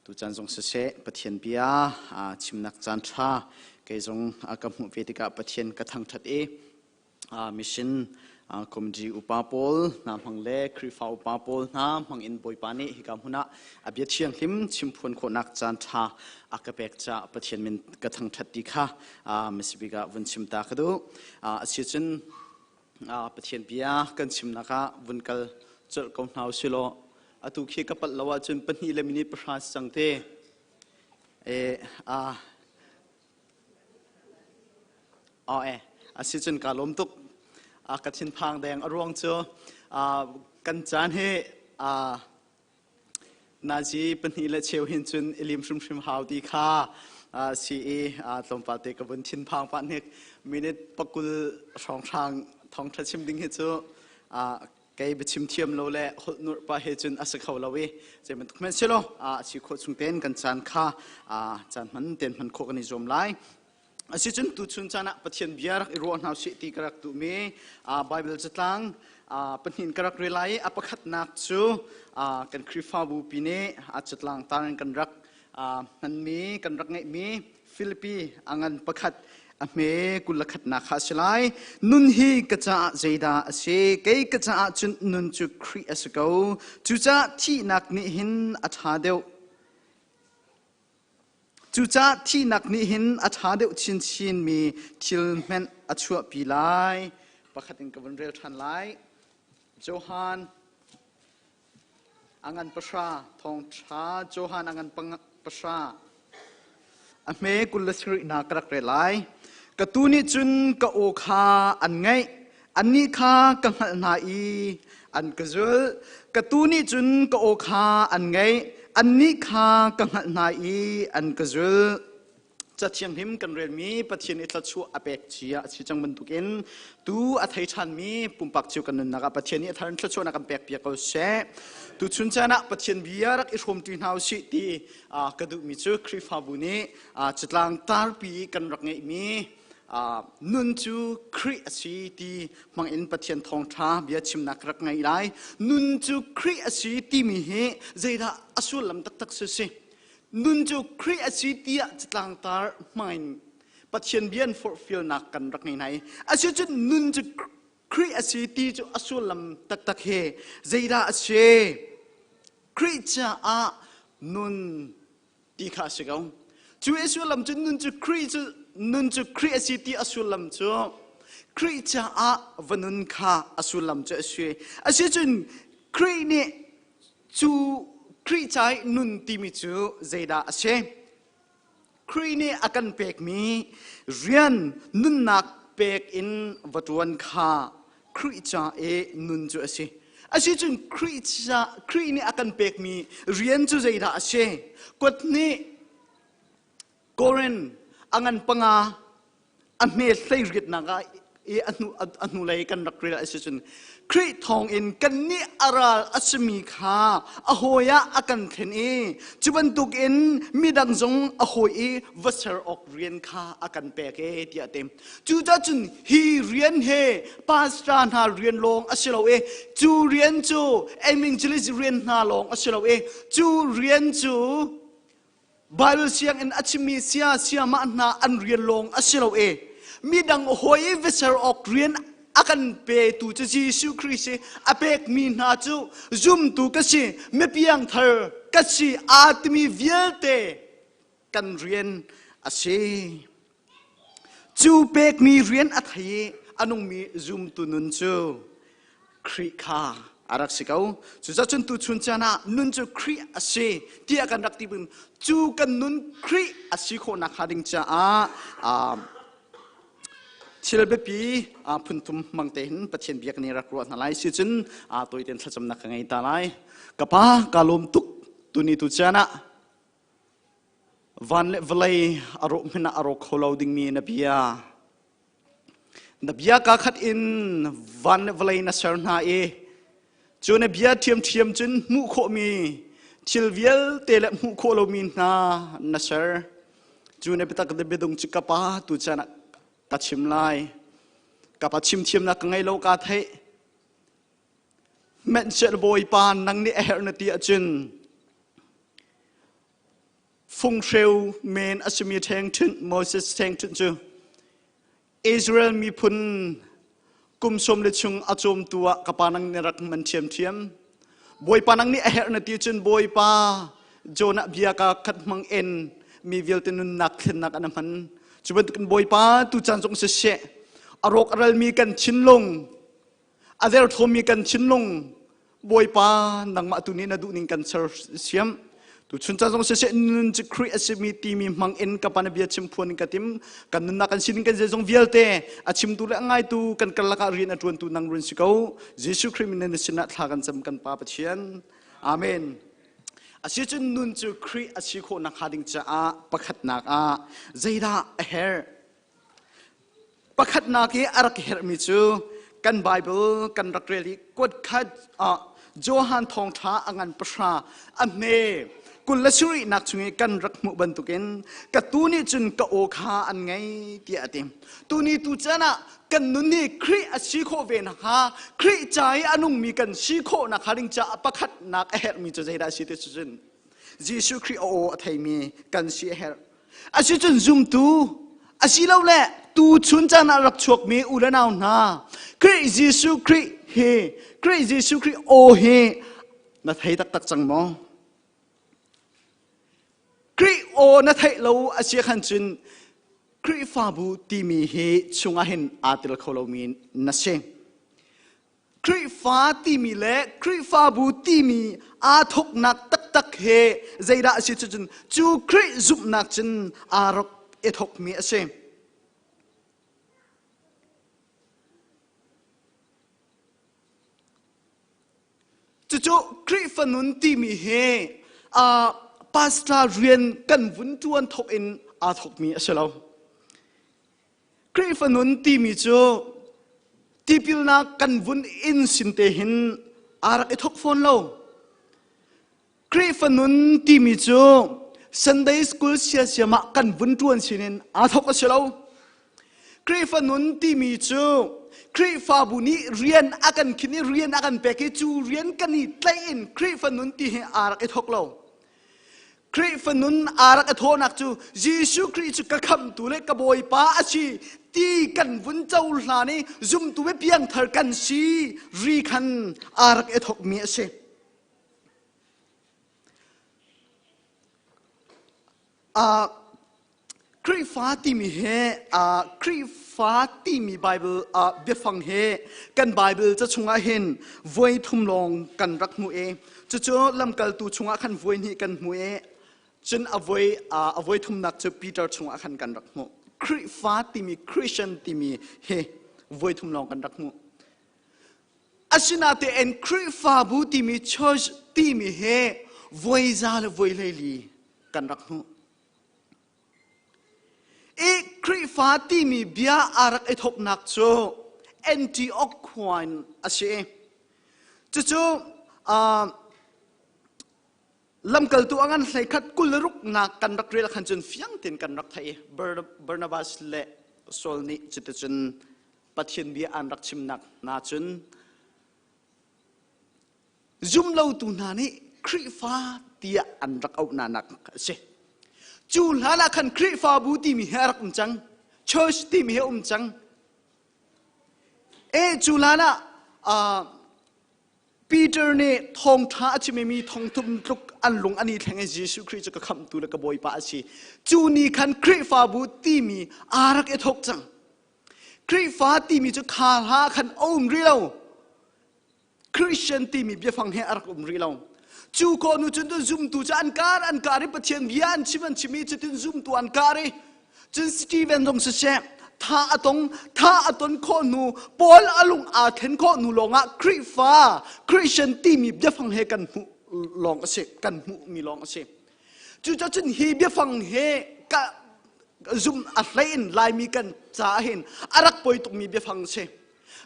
tu caan zong siseh Pathian bia chimnak caan ṭha kei zong ka hmuh ve tikah Pathian ka thangṭhat i mission committee upa pawl hna hmang le Khrihfa upa pawl hna hmang in Bawipa nih hika hmun ah a bia thianghlim chimphuan khawhnak caan ṭha a ka pek caah Pathian min ka thangṭhat ti kha Mississippi ah vun chim ta ka duh. Asicun Pathian bia kan chimnak ah vun kal colh ko hna usih law atu khi ka palh lo ahcun pahnih le minute pahra si cang te. E, Aw e, asicun kaa lawm tuk. Ka thinphang deng a ruang cu kan caan hi nazi pahnih le cheu hin cun i lim hrimhrim hau ti kha si i tlawmpal te ka vun thinphang pah hnik. Minute pakul hrawnghrang thawngṭha chim ding hi cu kei biachim thiam lo le holh nurh pa he cun a si kho lo i zei bantuk hmanh si lo a si khawh chung tein kan caan kha caan hman tein hman khawh kan i zuam lai. Asicun tuchun caan ah Pathian bia rak i ruah hna usih ti ka rak duhmi Bible catlang pahnih ka rak rel lai i a pakhatnak cu kan Khrihfabu pi nih a catlang tar in kan rak hmanmi kan rak ngeihmi Filipi a ngan pakhat a hme 21 kha a si lai. Nun hi ka caah zeidah a si? Kei ka caah cun nun cu Khrih a si ko. Cucaah thihnak nih hin a ṭha deuh. Cucaah thihnak nih hin a ṭha deuh chinchinmi thil hmanh a chuahpi lai. Pakhat in ka vun rel ṭhan lai. Johan a ngan pahra, thawngṭha Johan a ngan pahra. A hme 27 ka rak rel lai. Ka tuu nih cun ka aw kha an ngaih. Annih kha ka hngalh hna i an ka zulh. Ka tuu nih cun ka aw kha an ngaih. Annih kha ka hngalh hna i an ka zulh. Cathianghlim kan relmi Pathian i thluachuah a pek cia a si cang bantukin tu a thei ṭhanmi pumpak cio kan nunnak ah Pathian nih a thar in thluachuahnak kan pek piak ko seh. Tuchun caan ah Pathian bia rak i hrawmṭi hna usih ti ka duhmi cu Khrihfabu nih catlang tarpi kan rak ngeihmi nun cu Khrih a si ti hmangin Pathian thawngṭha bia chimnak rak ngei lai. Nun cu Khrih a si timi hi zeidah a sullam taktak si si? Nun cu Khrih a si tiah catlangtar hmangin Pathian bia an forhfialnak kan rak ngei hna i asicun nun cu Khrih a si ti cu a sullam taktak hi zeidah a si? Khrih caah nun ti kha a si ko. Cu a sullam cu nun cu Khrih cu nun cu Khrih a si ti a sullam cu Khrih caah va nun kha a sullam cu a si. Asicun Khrih nih cu Khrih ca i nun timi cu zeidah a si? Khrih nih a kan pekmi rian nunnak pek in va ṭuan kha Khrih ca i nun cu a si. Asicun Khrih ca Khrih nih a kan pekmi rian cu zeidah a si? Kuat nih Korin a ngan panga a hme hlei riatnak ah i a hnu a hnulei kan rak rel a si cun Khrih thawngin kannih a ral a simi kha a hawi ah a kan thlen i cu bantukin midang zong a hawi i va ser awk rian kha a kan pek e tiah a ti. Cucaah cun hi rian he pastor hna rian lawng a si lo i cu rian cu evangelist rian hna lawng a si lo i cu rian cu Bible sianginn a chimmi sia siamah hna an rian lawng a si lo i midang hawi i va ser awk rian a kan petu cu Jesuh Khrih si a pekmi hna cu zumtu ka si mipiang thar ka si aa timi vialte kan rian a si. Cu pekmi rian a thei i a nungmi zumtu nun cu Khrih kha a. A rak si ko. Cucacun tuchun caan ah nun cu Khrih a si tiah kan rak ti cu kan nun Khrih a si khawhnak hnga ding caah thil biapi phunthum hmang tein Pathian bia kan i rak ruah hna lai. Si cun tawi tein thlacamnak ka ngei ta lai. Ka pa, ka lawm tuk tuni tu caan ah van le vawlei a rawh hmanh ah a rawk kho lo dingmi na bia Na bia kaa khat in van le vawlei na ser hna i cu na bia ṭhiamṭhiam cun hmuh khawhmi thil vialte le hmuh khawh lomi hna na ser. Cu na biatak na biadung cu ka pa tu caan ah ka chim lai. Ka pa chimthiamnak ka ngei lo kaa theih. Hmanhsehlaw Bawipa nang nih a herh na ti ahcun Funghreu men a simi ṭhengṭhunh Moses ṭhengṭhunh cu Israel miphun kum sawm le chung a cawmtu ah ka pa nang nih rak man ṭhiamṭhiam. Bawipa nang nih a herh na ti cun Bawipa Jonah bia ka khat hmang in mi vialte nunnak thlennak an hman. Cu bantukin Bawipa tu caan zong siseh a rawk a ralmi kan thinlung a derthawmmi kan thinlung Bawipa nangmah tu nih na duhning kan ser siam tu chun caan zong siseh nun cu Khrih a simi timi hmang in ka pa na bia chim phuan in ka tim kan nunnak kan sining kan zeizong vialte a chimtu le a ngaitu kan karlak ah rian a ṭuantu nang run si ko Jesuh Khrih min na sinah thla kan cam kan Pa Pathian Amen Asicun nun cu Khrih a si khawh nakhnga ding caah pakhatnak ah zeidah a herh Pakhatnak i a rak herhmi cu kan Bible kan rak rel i kuat khat ah Johan thawngṭha a ngan pahra a hme kul le sarihnak chung i kan rak hmuh bantukin ka tu nih cun ka aw kha an ngei tiah a ti. Tuni tu caan ah kan nun hi Khrih a si khawh ve nakhnga Khrih ca i a nungmi kan si khawh nakhnga ding caah pakhatnak a herhmi cu zeidah a si ti cun Jesuh Khrih a aw a theimi kan si a herh. Asicun zumtu asilole tuchun caan ah rak chuakmi u le nau hna Khrih Jesuh Khrih hi Khrih Jesuh Khrih aw hi na thei taktak cang maw? Khrih aw na theih lo a si khan cun Khrihfabu timi hi chungah hin aa tel kho lomi na si. Khrihfa timi le Khrihfabu timi aa thawknak taktak he zeidah a si cu cun cu Khrih zumhnak cun aa rak i thawkmi a si. Cucu Khrihfa nun timi hi uh, pastor rian kan vun ṭuan thawk in aa thawkmi a si lo. Khrihfa nun timi cu tipilnak kan vun in sin te hin aa rak i thawk fawn lo. Khrihfa nun timi cu Sunday school siasiam ah kan vun ṭuan sinin aa thawk a si lo. Khrihfa nun timi cu Khrihfabu nih rian a kan khin i rian a kan pek i cu rian kan i tlaih in Khrihfa nun ti hi aa rak i thawk lo. Khrihfa nun aa rak i thawhnak cu Jesuh Khrih cu ka khamhtu le ka Bawipa a si ti kan vun cohlan i zumtu le piangthar kan si ri khan aa rak i thawkmi a si. Uh, Khrihfa timi he uh, Khrihfa timi Bible uh, biafang he kan Bible ca chungah hin voi thum lawng kan rak hmu i cucu lamkaltu chungah khan voi hnih kan hmu i cun a voi uh, a voi thumnak cu Peter chungah khan kan rak hmuh Khrihfa timi Christian timi he voi thum lawng kan rak hmuh Asinain Khrihfabu timi church timi he voi za le voi hleili kan rak hmuh. I Khrihfa timi bia aa rak i thawknak cu Antioch khua in a si. Cucu uh, lamkaltu a ngan hleikhat kul ruknak kan rak rel khan cun fiang tein kan rak theih. Barnabas le Saul nih cuticun Pathian bia an rak chimnak hna cun zumlotu hna nih Khrihfa tiah an rak auh nak a si. Cu hlan ah khan Khrihfabu timi hi a rak um cang. Church timi hi a um cang. E cu hlan ah uh, Peter nih thawngṭha a chimmi thongthum tluk an lung an i thleng i Jesuh Khrih cu ka khamhtu le ka Bawipa a si. Cu ni khan Khrihfabu timi aa rak i thawk cang. Khrihfa timi cu kha hla khan a um rih lo. Christian timi biafang he a rak um rih lo. Cu ko nu cun zumtu cu an kar an kar i Pathian bia an chim an chim i cutin zumtu an kar i cun Stephen zong siseh tha a tong tha a ton khawh hnu Paul a lung aa thlen khawh hnu lawngah Khrihfa Christian timi biafang he kan hmuh lawng a si kan hmuhmi lawng a si. Cucacun hi biafang he ka zum a hlei in Laimi kan caah hin a rak poi tukmi biafang a si.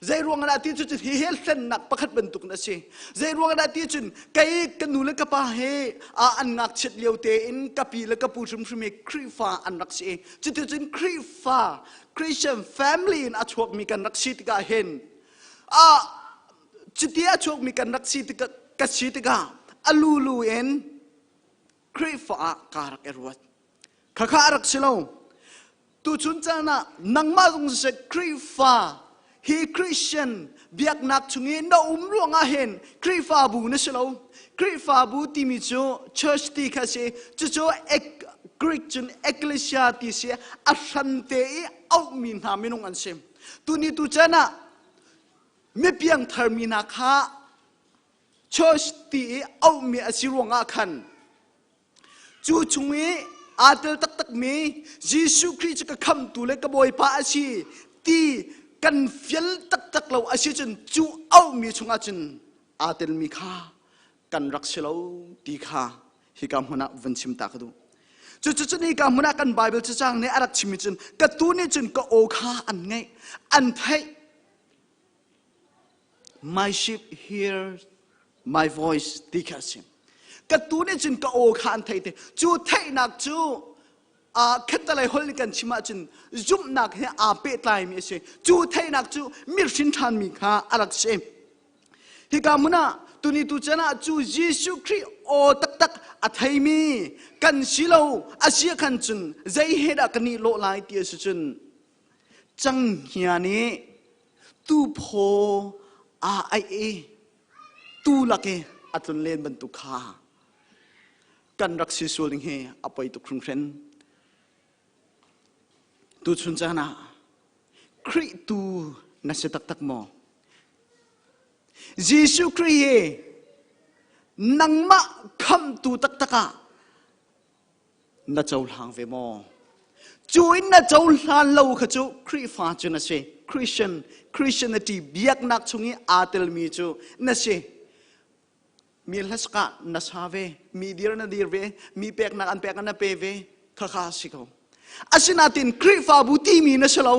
Zei ruang dah ti cu hi he hlennak pakhat bantuk a si. Zei ruang dah ti cun kei ka nu le ka pa he an ngakchiat lio tein ka pi le ka pu hrimhrim hi Khrihfa an rak si. Cuticun Khrihfa Christian family in a chuakmi kan rak si tikah hin a cuti a chuakmi kan rak si tikah ka si tikah a lulu in Khrihfa ah kaa rak i ruat. Khakha a rak si lo. Tuchun caan ah nangmah zong siseh Khrihfa hi Christian biaknak chung i na um ruangah hin Khrihfabu na si lo. Khrihfabu timi cu church ti kha si. Cucu Greek cun ecclesia ti si a hran te i auhmi hna minung an si. Tuni tu caan ah mipiang tharmi hna kha church ti i auhmi a si ruangah khan cu chung i aa tel taktakmi Jesuh Khrih cu ka khamtu le ka Bawipa a si ti kan fial taktak lo a si cun cu auhmi chungah cun aa telmi kha kan rak si lo ti kha hika hmun ah vun chim ta ka duh. Cucu hika hmun ah kan Bible cacang nih a rak chimmi cun ka tu nih cun ka aw kha an ngaih an theih My sheep hear my voice ti kha a si. Ka tu nih cun ka aw kha an theih te. Cu theihnak cu khattalei holh nih kan chim ahcun zumhnak he aa pehtlaimi a si. Cu theihnak cu mirhrin ṭhanmi kha a rak si. Hika hmun ah tuni tu chan ah cu Jesuh Khrih aw taktak a theimi kan si lo a si khan cun zei he dah kan i lawh lai ti a si cun Canghngia nih tuphaw aa aih i tuu lak i a tlun len bantuk kha kan rak si sual ding hi a poi tuk hringhran. Tuchun caan ah Khrih tu na si taktak maw? Jesuh Khrih hi nangmah khamhtu taktak ah na cohlang ve maw? Cu in na cohlan lo kha cu Khrihfa cu na si. Christian, Christianity biaknak chung i aa telmi cu na si. Mi hlasak na sa ve, mi dir na dir ve, mi peknak an pek na pe ve, khakha si ko. Asinain Khrihfabu timi na si lo.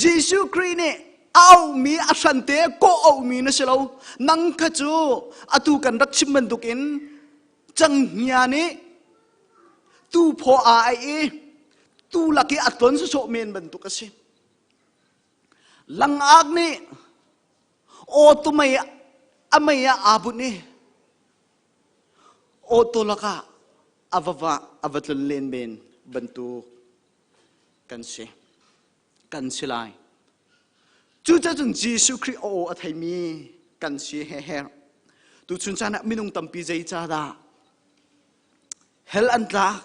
Jesuh Khrih nih a auhmi a hrante kawh auhmi na si lo. Nang kha cu atu kan rak chim bantukin canghngia nih tuphaw aa aih i tu lak i a tlon sawsawh men bantuk a si. Langak nih aw tumei a mei ah aa bunh i awtaw lakah a va va a va tlun len men bantuk kan si kan si lai cucacun Jesuh Khrih aw a theimi kan si he her tuchun caan ah minung tampi zei ca dah hell an tlak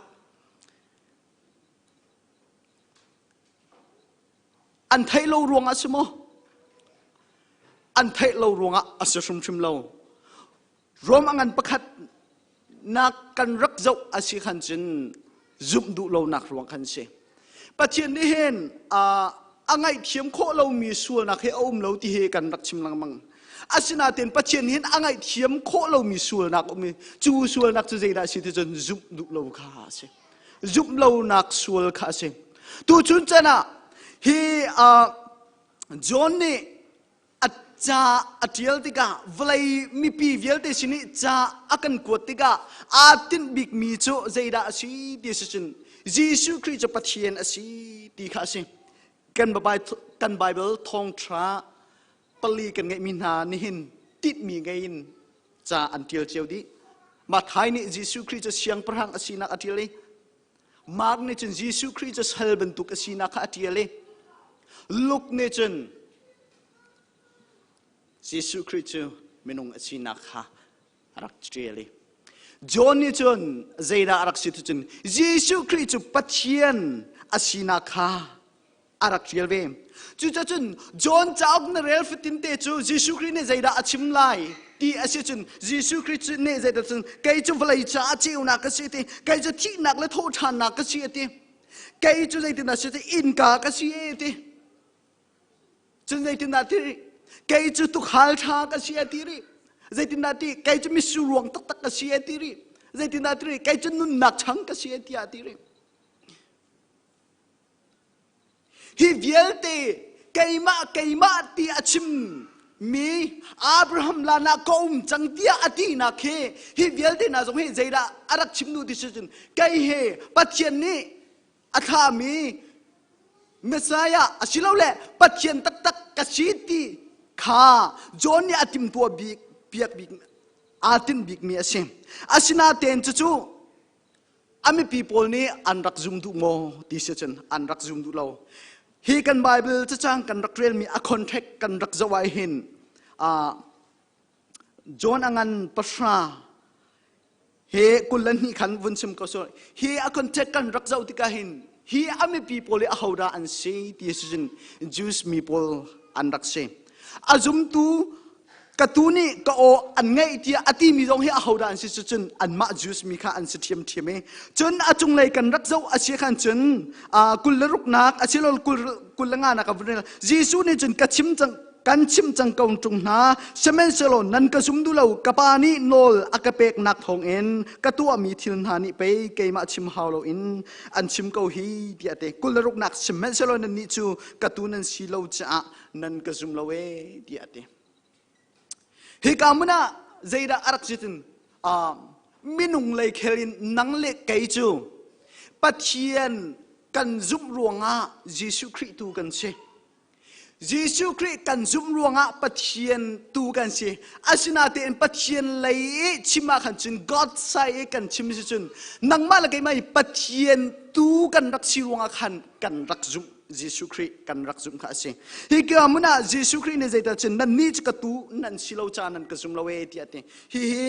an theih lo ruangah si maw an theih lo ruangah a si hrimhrim lo Rom a ngan pakhat nak kan rak zoh a si khan cun zumh duh lonak ruang khan si. Pathian nih hin a ngaihthiam khawh lomi sualnak hi a um lo ti hi kan rak chim lengmang. Asinain Pathian hin a ngaihthiam khawh lomi sualnak um i cu sualnak cu zeidah a si ti cun zumh duh lo kha a si. Zumh lonak sual kha a si. Tuchun chan ah hi John nih a ca a ṭial tikah vawlei mipi vialte sin i ca a kan kuat tikah aa tinh bikmi cu zeidah a si ti a si cun Jesuh Khrih cu Pathian a si ti kha a si. Kan kan Bible thawngṭha pali kan ngeihmi hna nihin tinhmi ngei in ca an ṭial cio dih. Matthai nih Jesuh Khrih cu siangpahrang a sinak a ṭial i Mark nih cun Jesuh Khrih cu sal bantuk a sinak kha a ṭial i Luke nih cun Jesuh Khrih cu minung a sinak kha a rak ṭial i John nih cun zeidah a rak si ti cun Jesuh Khrih cu Pathian a sinak kha. a rak ṭial ve. Cucacun John cauk na rel fatin te cu Jesuh Khrih nih zeidah a chim lai ti a si cun Jesuh Khrih nih zeidah cun kei cu vawlei caah ceunak ka si ti kei cu thihnak le thawhṭhannak ka si a ti kei cu zeitindah si ti innka ka si e ti cun zeitindah ti kei cu tukhal ṭha ka si a ti rih zeitindah ti kei cu mitsur ruang taktak ka si a ti rih zeitindah ti rih kei cu nunnak chang ka si a ti a ti rih Hi vialte keimah keimah ti a chim mi Abraham lan ah ka um cang tiah a tinak hi hi vialte hna zong hi zeidah a rak chim nu ti si cun kei he Pathian nih a thlami Messiah asilole Pathian taktak ka si ti kha John nih a timtuah bik piak bik aa tinh bikmi a si. Asinain cucu a mipi pawl nih an rak zum duh maw ti si cun an rak zum duh lo hi kan bible cacang kan rak relmi a contract kan rak zoh ah hin John a ngan pahra he 22 khan vun chim ko so hi a contract kan rak zoh tikah hin hi a mipi pawl hi ahodah an si ti si cun Jews mi pawl an rak si a zumtu ka tu nih ka aw an ngaih tiah a timi zong hi ahodah an si cu cun anmah Jews mi kha an si ṭhiamṭhiam i cun a cunglei kan rak zoh a si khan cun kul le ruknak a si lo kul le nganak a vun rel Jesuh nih cun ka chim cang kan chim cang ko ṭung hna sihmanhsehlaw nan ka zum duh lo ka pa nih nawl a ka peknak thawngin ka tuahmi thil hna nih pei keimah chim hau loin an chim ko hi tiah te kul le ruknak sihmanhsehlaw nannih cu ka tu nan si lo caah nan ka zum lo ee tiah a ti Hika hmun ah zeidah a rak si tin minung lei khel in nang le kei cu Pathian kan zumh ruangah Jesuh Khrih tu kan si. Jesuh Khrih kan zumh ruangah Pathian tu kan si. Asinain Pathian lei i chim ah khan cun God side i kan chim si cun nangmah le keimah hi Pathian tu kan rak si ruangah khan kan rak zumh. Jesuh Khrih kan rak zumh kha a si. Hi ka hmun ah Jesuh Khrih nih zeidah cun nan nih cu ka tu nan si lo ca nan ka zum lo e tiah a ti. Hihi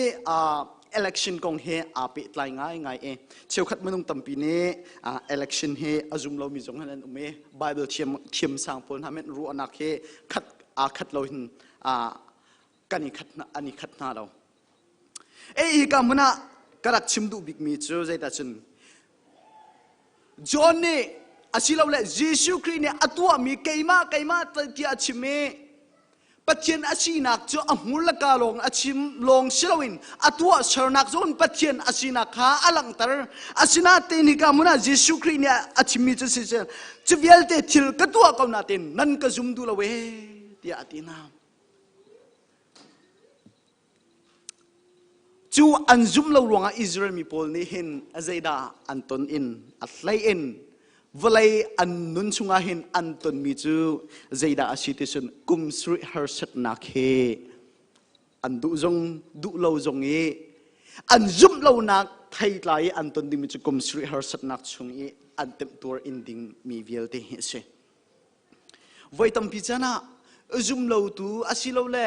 election kong he aa pehtlai ngaingai e. Cheukhat minung tampi nih election hi a zum lomi zong an um i Bible thiam thiam sang pawl hna men ruahnak hi khat aa khat lo hin kan i khat an i khat hna lo. E hi ka hmun ah ka rak chim duh bikmi cu zeidah cun John nih asilole Jesuh Khrih nih a tuahmi keimah keimah tiah a chim i Pathian a sinak cu a hmur le ka lawng a chim lawng si loin a tuah sernak zong Pathian a sinak kha a langhter. Asinain hika hmun ah Jesuh Khrih nih a chimmi cu si cu vialte thil ka tuah ko nain nan ka zum duh lo ee tiah a ti hna. Cu an zumh lo ruangah Israel mi pawl nih hin zeidah an ton in a hlei in vawlei an nun chungah hin an tonmi cu zeidah a si ti cun kum sarih harsatnak he an duh zong duh lo zong i an zumh lonak theitlai i an ton dingmi cu kum sarih harsatnak chung i an temtuar in dingmi vialte hi a si. Voi tampi caan ah zumlotu asilole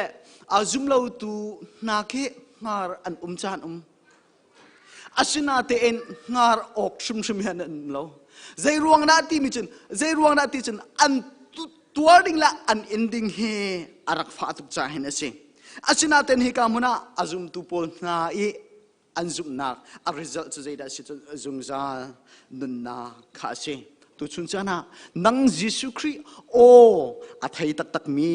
zumlotu hna khi hngar an um caan um. Asinatein hngar awk hrimhrim hi an um lo. Zei ruang dah timi cun zei ruang dah ti cun an tuar ding le an in ding hi a rak fah tuk caah hin a si. Asinatein hika hmun ah a zumtu pawl hna i an zumhnak a result cu zeidah a si cu zungzal nunnak kha a si tuchun caan ah nang Jesuh Khrih aw a thei taktakmi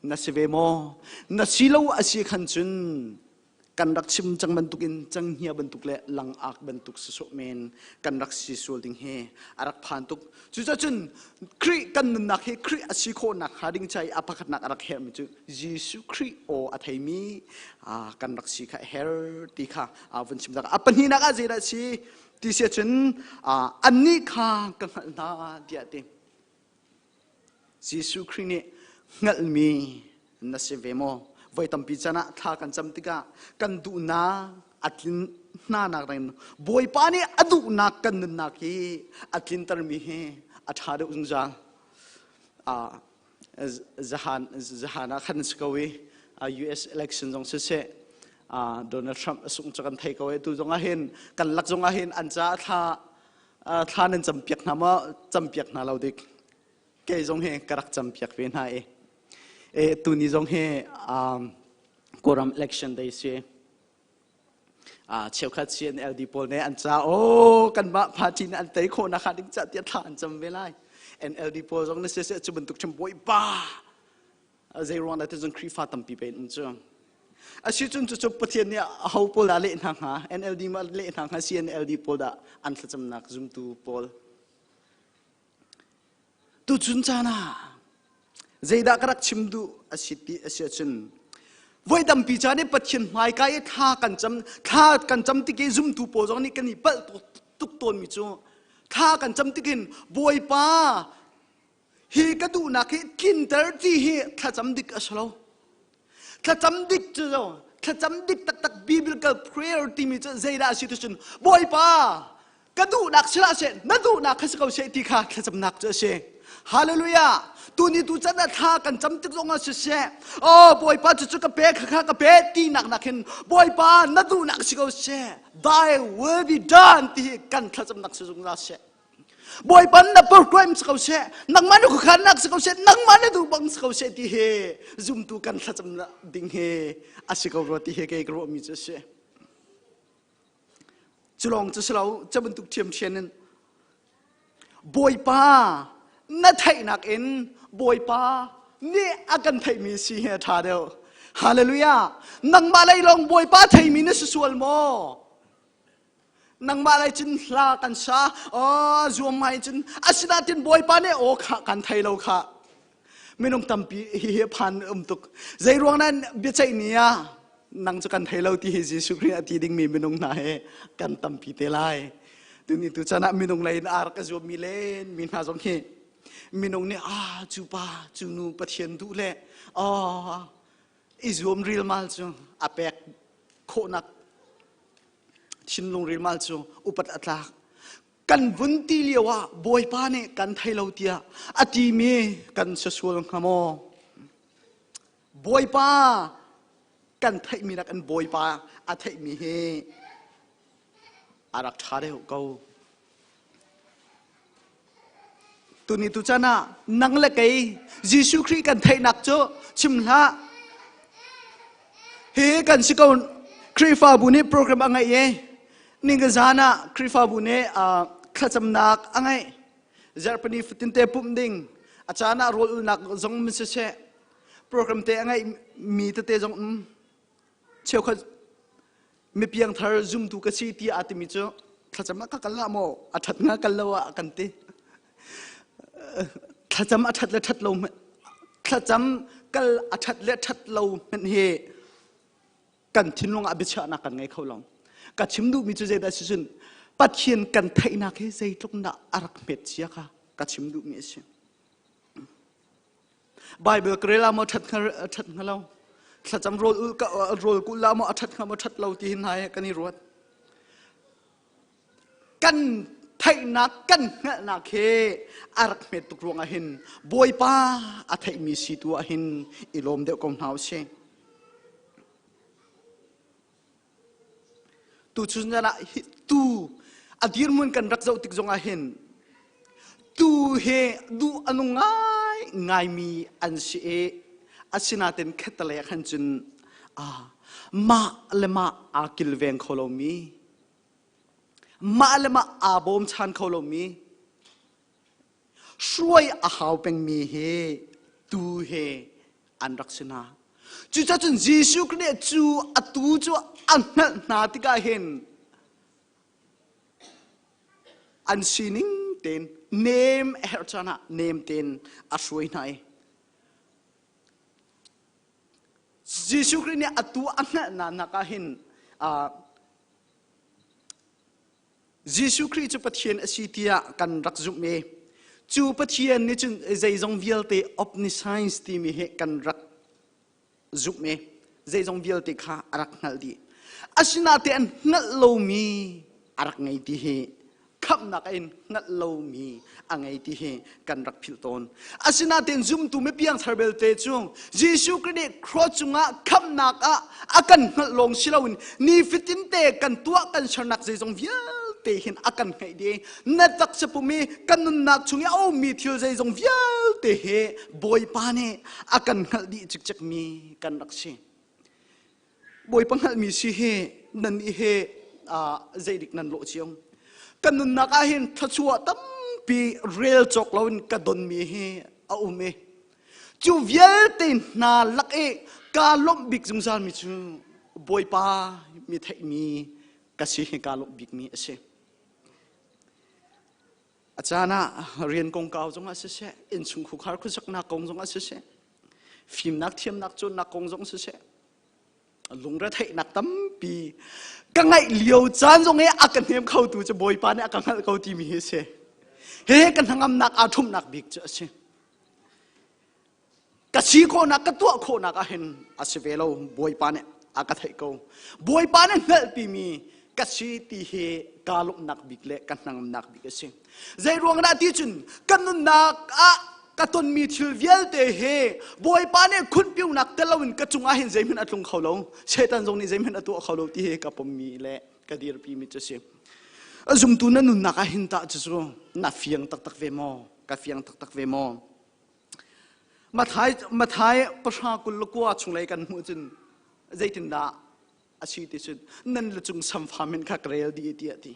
na si ve maw na si lo a si khan cun kan rak chim cang bantukin canghngia bantuk le langak bantuk sawsawh men kan rak si sual ding hi a rak phan tuk cucacun Khrih kan nunnak hi Khrih a si khawhnak hnga ding ca i a pakhatnak a rak herhmi cu Jesuh Khrih aw a theimi kan rak si kha a her ti kha vun chim tak a pahnihnak ah zeidah si ti si ahcun annih kha ka hngalh hna tiah ti Jesuh Khrih nih hngalhmi na si ve maw voi tampi can ah thla kan cam tikah kan duhnak a tlin hna nak ring Bawipa nih a duhnak kan nunnak hi a tlintermi hi a ṭha deuh zungzal zahan zahan ah khan si ko i US election zong siseh Donald Trump a sungh cu kan thei ko i tu zong ah hin kan lak zong ah hin an caah thla thla nan campiak hna maw campiak hna lo dik. Kei zong hi ka rak campiak ve hna i e tuni zong hi um, Kawlram election day si. Cheukhat CNLD pawl nih an ca oh kanmah party nih an tei khawh nak hnga ding ca tiah thla an cam ve lai. NLD pawl zong na siseh cu bantuk ṭhim bawipa zei ruang dah ti cun Khrihfa tampi pe in um cu. Asi cun cucu Pathian nih aho pawl dah leh hna hnga NLD ma leh hna hnga CNLD pawl dah an thlacamnak zumtu pawl. Tuchun caan ah zeidah ka rak chim duh a si ti a si ahcun voi tampi caan i Pathian hmaika i thla kan cam thla kan cam tik i zumtu pawl zong nih kan i palh tuk tawnmi cu thla kan cam tikin Bawipa hi ka duhnak hi tlinter ti hi thlacam dik a si lo. Thlacam dik cu thlacam dik taktak biblical prayer timi cu zeidah a si ti cun Bawipa ka duhnak si hlah seh na duhnak kha si ko seh ti kha thlacamnak cu a si. Hallelujah! Tuni tu can ah thla kan cam tik zong ah siseh oh Bawipa cu cu ka pe kha kha ka pe ti nak nak hin Bawipa na duhnak si ko seh thy will be done ti hi kan thlacamnak si zungzal seh. Bawipa na program si ko seh nangmah na khuakhannak si ko seh nangmah na duh bang si ko seh ti hi zumtu kan thlacam ding hi a si ko rua ti hi kei ka ruahmi cu a si. Cu lawng cu si lo cu bantuk ṭhiamṭhiam in Bawipa na theihnak in Bawipa nih a kan theihmi si hi a ṭha deuh. Hallelujah! Nangmah lei lawng Bawipa theimi na si sual maw? Nangmah lei cun hla kan sa aw zuam ngai cun asinain Bawipa nih aw kha kan thei lo kha minung tampi hi hi phan um tuk zei ruang nan biaceih ni ah nang cu kan thei lo ti hi Jesuh Khrih a ti dingmi minung hna he kan tampi te lai tuni tu chan ah minung lei in ar ka zuam mi len mi hna zong hi minung nih ah cu pa cu nu Pathian duh le oh i zuam rilmal cu a pek khawhnak thinlung rilmal cu upat a tlak kan vun ti lio ah bawipa nih kan thei lo tiah a timi kan si sual hnga maw bawipa kan theihmi nak in bawipa a theihmi hi a rak ṭha deuh ko Tuni tu chan ah nang le kei Jesuh Khrih kan theihnak cu chim hlah. Hi kan si ko Khrihfabu nih program a ngeih i ning zan ah Khrihfabu nih thlacamnak a ngeih. Zarhpini fatin te pumh ding a caan ah rawl ulnak zong min siseh program te a ngeih mi tete zong um cheukhat mipiang thar zumtu ka si ti aa timi cu thlacam ah ka kal lah maw a ṭhat nga kal lo ah kan ti thlacam a ṭhat le ṭhat lo thlacam kal a ṭhat le ṭhat lo hmanh hi kan thinlung ah biachiahnak kan ngei kho lo ka chim duhmi cu zeidah si cun Pathian kan theihnak hi zeitluk dah a rak hmet cia kha ka chim duhmi a si Bible ka rel ah maw ṭhat hnga ṭhat hnga lo thlacam rawl ul ka rawl kulh lah maw a ṭhat hnga maw ṭhat lo ti hin hna hi kan i ruat kan theihnak kan hngalhnak hi a rak hmet tuk ruangah hin Bawipa a theihmi si tu ah hin i lawm deuh ko hna usih Tuchun zan ah tu a dirhmun kan rak zoh tik zongah hin tu hi duh a nung ngai ngaimi an si i asinain khattelei ah khan cun mah le mah aa kilveng kho lomi mah le mah aa bawmchan kho lomi hruai a hau pengmi hi tu he an rak si hna. Cucacun Jesuh Khrih nih cu a tu cu a hngalh hna tikah hin an sining tein nem a herh caan ah nem tein a hruai hna i Jesuh Khrih nih a tu a hngalh hna nak ah hin Jesuh Khrih cu Pathian a si tiah kan rak zumh i cu Pathian nih cun zeizong vialte omniscience timi hi kan rak zumh i zeizong vialte kha a rak hngalh dih. Asinain an hngalh lomi a rak ngei ti hi khamhnak in hngalh lomi a ngei ti hi kan rak philh tawn. Asinain zumtu mipiangthar belte cu Jesuh Khrih nih cross cungah khamhnak ah a kan hngalh lawng si loin nifatin te kan tuah kan sernak zeizong vialte. te hin a kan hngeih dih. Na taksa pum i kan nunnak chung i a ummi thil zeizong vialte hi Bawipa nih a kan hngalh dih cikcek mi kan rak si. Bawipa hngalhmi si hi nan i he zeidik nan lawh cio. Kan nunnak ah hin thluachuah tampi rel cawk loin ka donmi hi a um i cu vialte hna lak i kaa lawmh bik zungzalmi cu Bawipa mi theihmi ka si hi kaa lawmh bikmi a si. A caan ah rian kongkau zongah siseh, innchung khukhar khuasaknak kong zongah siseh, fimnak thiamnak cawnnak kong zong siseh, lungretheihnak tampi ka ngaih lio caan zong i a ka hnem khotu cu Bawipa nih a ka hngalh ko timi hi a si. Hihi ka hnangamnak aa ṭhumhnak bik cu a si. Ka si khawhnak ka tuah khawhnak ah hin a si ve lo Bawipa nih a ka theih ko. Bawipa nih hngalhpimi ka si ti hi kaa lawmhnak bik le ka hnangamnak bik a si. Zei ruang dah ti cun kan nunnak ah ka tonmi thil vialte hi Bawipa nih khunpiunak tel loin ka cungah hin zeihmanh a tlung kho lo. Satan zong nih zeihmanh a tuah kho lo ti hi ka pommi le ka dirpi mi cu si. A zumtu na nunnak ah hin tah cu na fiang taktak ve maw? Ka fiang taktak ve maw? Mathai Mathai pahra 29 chunglei kan hmuh cun zeitindah a si ti cun nan lucung samfa men kha ka rel dih tiah ti.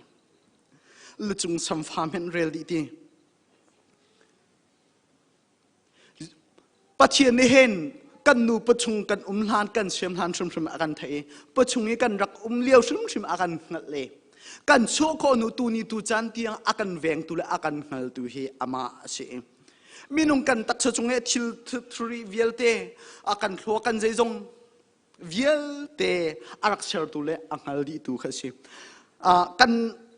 Lucung samfa men rel dih ti. Pathian nih hin kan nu pachung kan um hlan kan siam hlan hrimhrim a kan theih i pachung i kan rak um lio hrimhrim a kan hngalh le kan chuah khawh nu tu ni tu caan tiang a kan vengtu le a kan hngaltu hi amah a si. Minung kan taksa cung i thil thuri vialte a kan thlua kan zeizong vialte a rak sertu le a hngal dihtu kha a si. Kan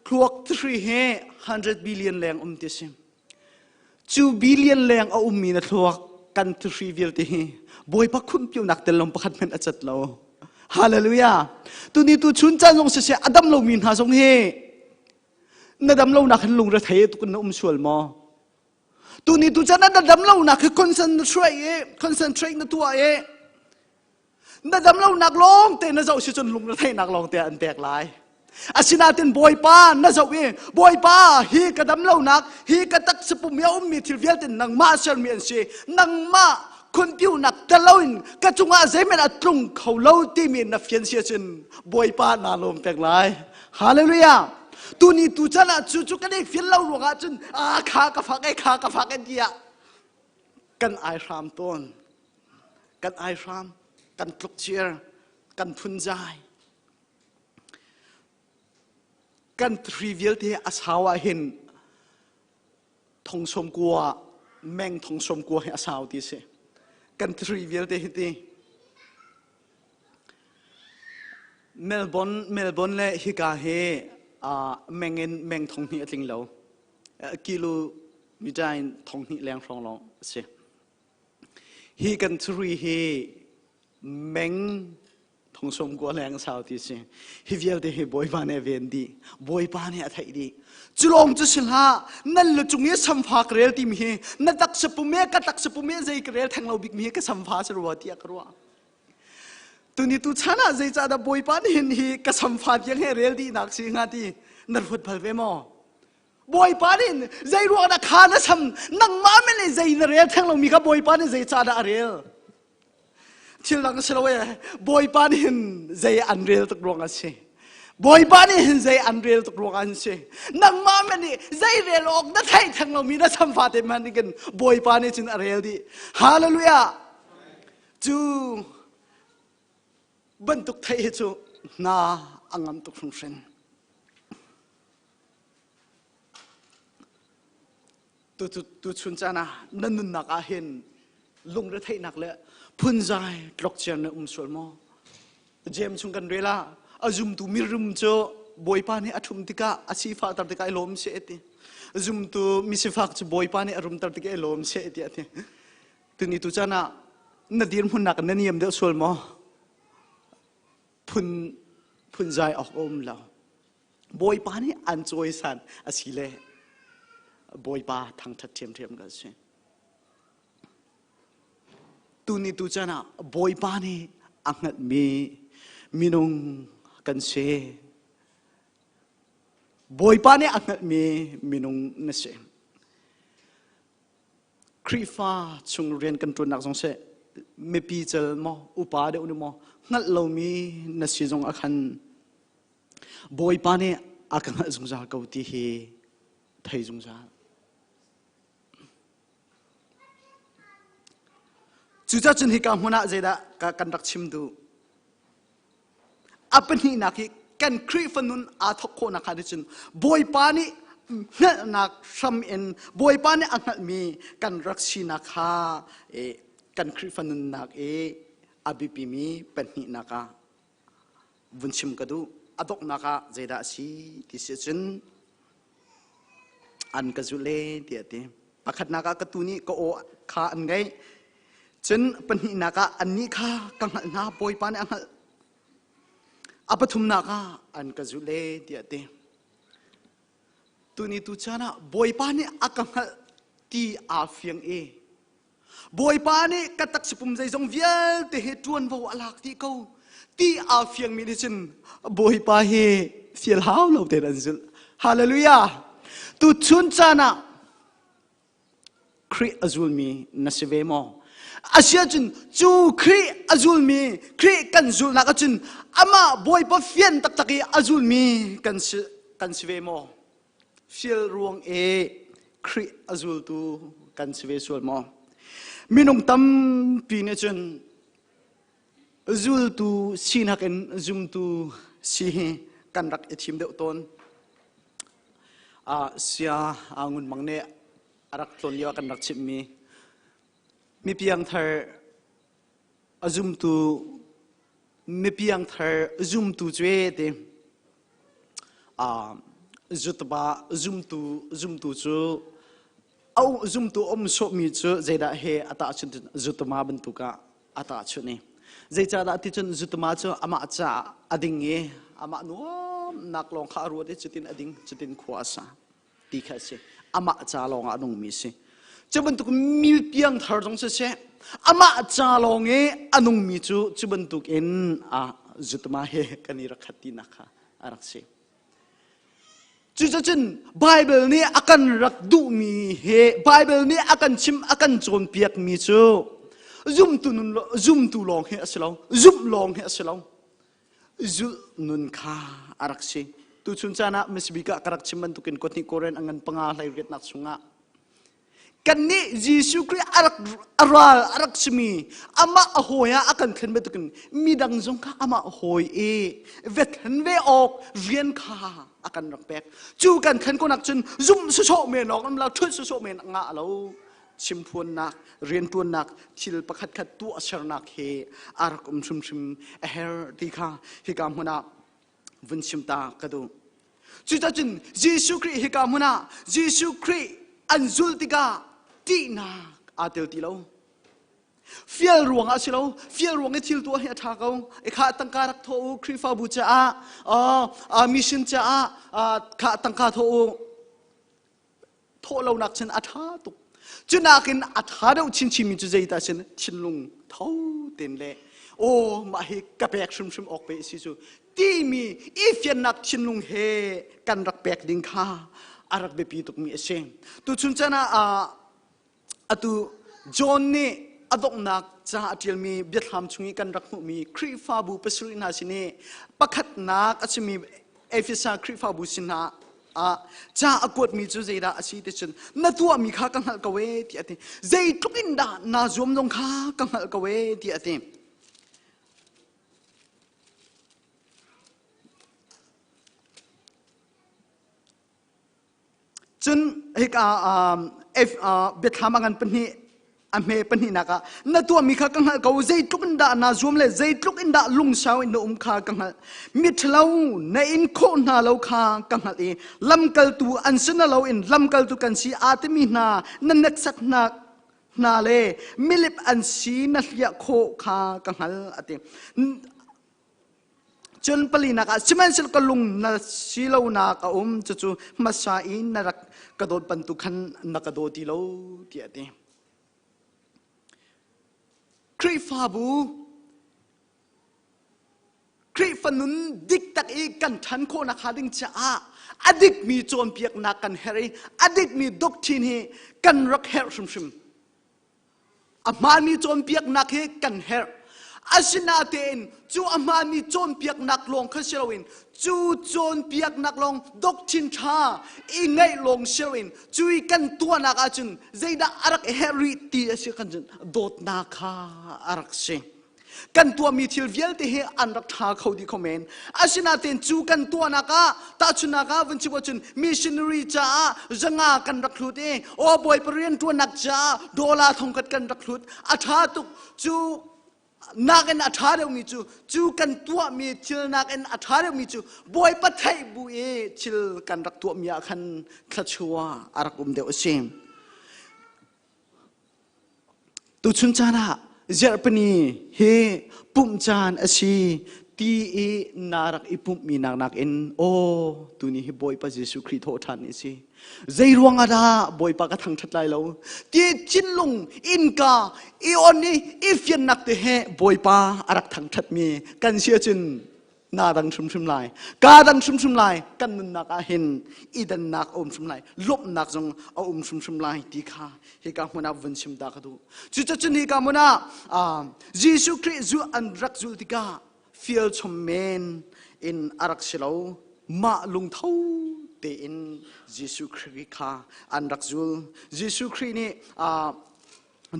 thluak thri hi 100 billion leng um ti si. Cu billion leng a ummi na thluak kan thri vialte hi Bawipa khumpiunak tel lawng pakhat hmanh a cat lo. Hallelujah. Tuni tu chun caan zong siseh a dam lomi hna zong hi na dam lonak hin lungre thei tuk in na um sual maw? Tuni tu chan na dam lonak hi concentrate i concentrate na tuah i na dam lonak lawng te na zoh si cun lung na theihnak lawng te an pek lai. Asinain Bawipa na zoh i Bawipa hi ka dam lonak hi ka taksa pum i a ummi thil vialte nangmah sermi an si nangmah khunpiunak tel loin ka cungah zeihmanh a tlung kho lo timi na fian si ahcun Bawipa naa lawm peng lai. Hallelujah! Tuni tu chan ah cu cu kan i fian lo ruangah cun a kha ka fak e kha ka fak e tiah kan ai hram tawn. Kan ai hram, kan tlukcir, kan phunzai. Kan thri vialte a sau ah hin thong som kua meng thong som kua hi a sau ti si. Kan thri vialte hi ti. Melbourne, Melbourne le hika hi uh, meng in meng thong hnih a tling lo. Kilometer in thong hnih leng hrawng lawng a si. Hi kan thuri hi meng thong som kua leng sau ti si. Hi vialte hi Bawipa nih a ven dih. Bawipa nih a theih dih. Cu lawng cu si hlah, nan lu cung i samfa ka rel timi hi na taksa pum e ka taksa pum e zei ka rel theng lo bik mi hi ka samfa si rua tiah ka ruah. Tuni tu chan ah zeicahdah Bawipa nih hin hi ka samfa tiang he rel dihnak si hnga ti na ruat bal ve maw? Bawipa nih zei ruang dah kha na sam nangmah men nih zei na rel theng lomi kha Bawipa nih zeicahdah a rel? Thil dang si lo e Bawipa nih hin zei an rel tuk ruang a si. Bawipa nih hin zei an rel tuk ruang an si. Nangmah men nih zei rel awk na theih theng lomi na samfa te hmanh nih khin Bawipa nih cun a rel dih. Hallelujah! Cu bantuk theih hi cu hna a ngam tuk hringhran. Tu, tu, tu chun caan ah na nunnak ah hin lungretheihnak le phunzai tlokciar na um sual maw? James chung kan rel ah a zumtu mirum cu Bawipa nih a ṭhum tikah a sifahter tikah i lawm seh ti. Zumtu misifak cu Bawipa nih a rumter tikah i lawm seh tiah ti. Tuni tu caan ah na dirhmunnak na niam deuh sual maw? Phun phunzai awk a um lo. Bawipa nih an cawisan a si le Bawipa thangṭhat ṭhiamṭhiam kan si. Tuni tu caan ah Bawipa nih a hngalhmi minung kan si. Bawipa nih a hngalhmi minung na si. Khrihfa chung rian kan ṭuannak zong seh mipi cel maw upa deuh nih maw hngalh lomi na si zong a khan Bawipa nih a ka hngalh zungzal ko ti hi thei zungzal. Cucaah cun hika hmun ah zeidah kan rak chim duh? A pahnihnak hi kan Khrihfa nun aa thawk khawhnak kha cun Bawipa nih hngalhnak hram in Bawipa nih a hngalhmi kan rak sinak kha kan Khrihfa nunnak i a biapimi pahnihnak ah vun chim ka duh. A donghnak ah zeidah a si ti si cun an ka zulh e tiah a ti. Pakhatnak ah ka tu nih ka aw kha an ngaih. Cun pahnihnak ah annih kha ka hngalh hna, Bawipa nih a hngalh. A pathumnak ah an ka zulh e tiah a ti. Tuni tu caan ah Bawipa nih a ka hngalh ti aa fiang i Bawipa nih ka taksapum zeizong vialte hi ṭuanvo a lak dih ko ti aa fiangmi nih cun Bawipa hi fial hau lo tein an zulh. Hallelujah! Tuchun caan ah Khrih a zulmi na si ve maw? Asiahcun cu Khrih a zulmi, Khrih kan zulhnak ahcun amah Bawipa fian taktak i a zulmi kan si, kan si ve maw? Fial ruang i Khrih a zultu kan si ve sual maw? Minung tampi nih cun zultu sinak in zumtu si hi kan rak i thim deuh tawn. Uh, sia ngun mang nih a rak tlawn lio ah kan rak chimhmi mi piangthar a zumtu mi piangthar zumtu cu e ti Zutba zumtu zumtu cu au zumtu um sawhmi cu zeidah he a tahchunh zutuma bantuk ah a tahchunh i zeicahdah ti cun zutuma cu amah caah a ding i amah nuamnak lawng kha a ruat i cutin a ding cutin khua a sa ti kha a si amah ca lawng ah a nungmi a si cu bantuk mi piangthar zong siseh amah ca lawng i a nungmi cu cu bantuk in a zutma he kan i rak khat tinak kha a rak si Cucacun Bible nih a kan rak duhmi he Bible nih a kan chim a kan cawnpiakmi cu zumtu nun zumtu lawng hi a si lo zumh lawng hi a si lo zulh nun kha a rak si. Tuchun caan ah Misbik ah ka rak chim bantukin kotni Koren a ngan panga hlei riatnak chungah kannih Jesuh Khrih a rak a ral a rak simi amah a hawi ah a kan thlen bantukin midang zong kha amah hawi i vethen ve awk rian kha a kan rak pek. Cu kan thlen konak cun zumh sawsawh men awk am lo ṭhut sawsawh men ngah lo. Chimphuannak, rianṭuannak, thil pakhatkhat tuahsernak he a rak um hrimhrim a herh ti kha hika hmun ah vun chim ta ka duh. Cucacun Jesuh Khrih hika hmun ah Jesuh Khrih an zulh tikah ṭihnak aa tel ti lo. Fial ruang ah si lo, fial ruang i thil tuah hi a ṭha ko. I kha tangka rak thawh u, Khrihfabu caah, uh, mission caah, uh, kha tangka thawh u. Thawh lonak cun a ṭha tuk. Cu nakin a ṭha deuh chinchinmi cu zeidah sin thinlung tho tein le aw mah hi ka pek hrimhrim awk pe si cu timi i fiannak thinlung he kan rak pek ding kha a rak biapi tukmi a si. Tuchun chan ah Atu John nih a donghnak ca a ṭialmi biathlam chung i kan rak hmuhmi Khrihfabu pasarih hna sin i pakhatnak a simi Efesa Khrihfabu sin hna ah ca a kuatmi cu zeidah a si ti cun na tuahmi kha ka hngalh ko ee tiah a ti. Zeitluk in dah naa zuam zong kha ka hngalh ko ee tiah a ti. Cun hika biathlam a ngan pahnih a hme pahnihnak ah na tuahmi kha ka hngalh ko zeitluk in dah naa zuam le zeitluk in dah lungsau in na um kha ka hngalh miṭhalo na in khawh hna lo kha ka hngalh i lamkaltu an si na lo in lamkaltu kan si aa timi hna na hneksak hna hna le milip an si na hliah khawh kha ka hngalh a ti Cun palinak ah sihmanhsehlaw ka lung na si lonak a um cucu hmasa i na rak ka dawt bantuk khan na ka daw ti lo tiah a ti. Khrihfabu Khrihfa. Khrihfa nun dik tak i kan ṭhan khawhnak hnga ding caah a dikmi cawnpiaknak kan herh i a dikmi doctrine hi kan rak herh hrimhrim. A hmaanmi cawnpiaknak hi kan herh. Asinain cu a hmaanmi cawnpiaknak lawng kha si loin cu cawnpiaknak lawng doctrine ṭha i ngeih lawng si loin cu i kan tuahnak ahcun zeidah a rak herh rih ti a si kan cun dawtnak kha a rak si. Kan tuahmi thil vialte hi an rak ṭha kho dih kho men. Asinain cu kan tuahnak ah tahchunhnak ah vun chim ahcun missionary caah zanga kan rak hlut i aw Bawipa rianṭuannak caah dollar thongkhat kan rak hlut. A ṭha tuk cu nakin a ṭha deuhmi cu cu kan tuahmi thil nakin a ṭha deuhmi cu Bawipa theih bu i thil kan rak tuahmi ah khan thluachuah a rak um deuh a si. Tuchun caan ah Zarhpini hi pumh caan a si ti i na rak i pumhmi nak nakin aw tuni hi Bawipa Jesuh Khrih thawhṭhan ni a si. Zei ruang ah dah Bawipa ka thangṭhat lai lo ti thinlung innka i on i i fiannak te he Bawipa a rak thangṭhatmi kan si ahcun naa dang hrimhrim lai kaa dang hrimhrim lai kan nunnak ah hin i dannak a um hrim lai lawmhnak zong a um hrimhrim lai ti kha hika hmun ah vun chim ta ka duh cucacun hika hmun ah Jesuh Khrih zu an rak zulh tikah fial chom men in a rak si lo mah lungtho tein Jesuh Khrih kha an rak zul Jesuh Khrih nih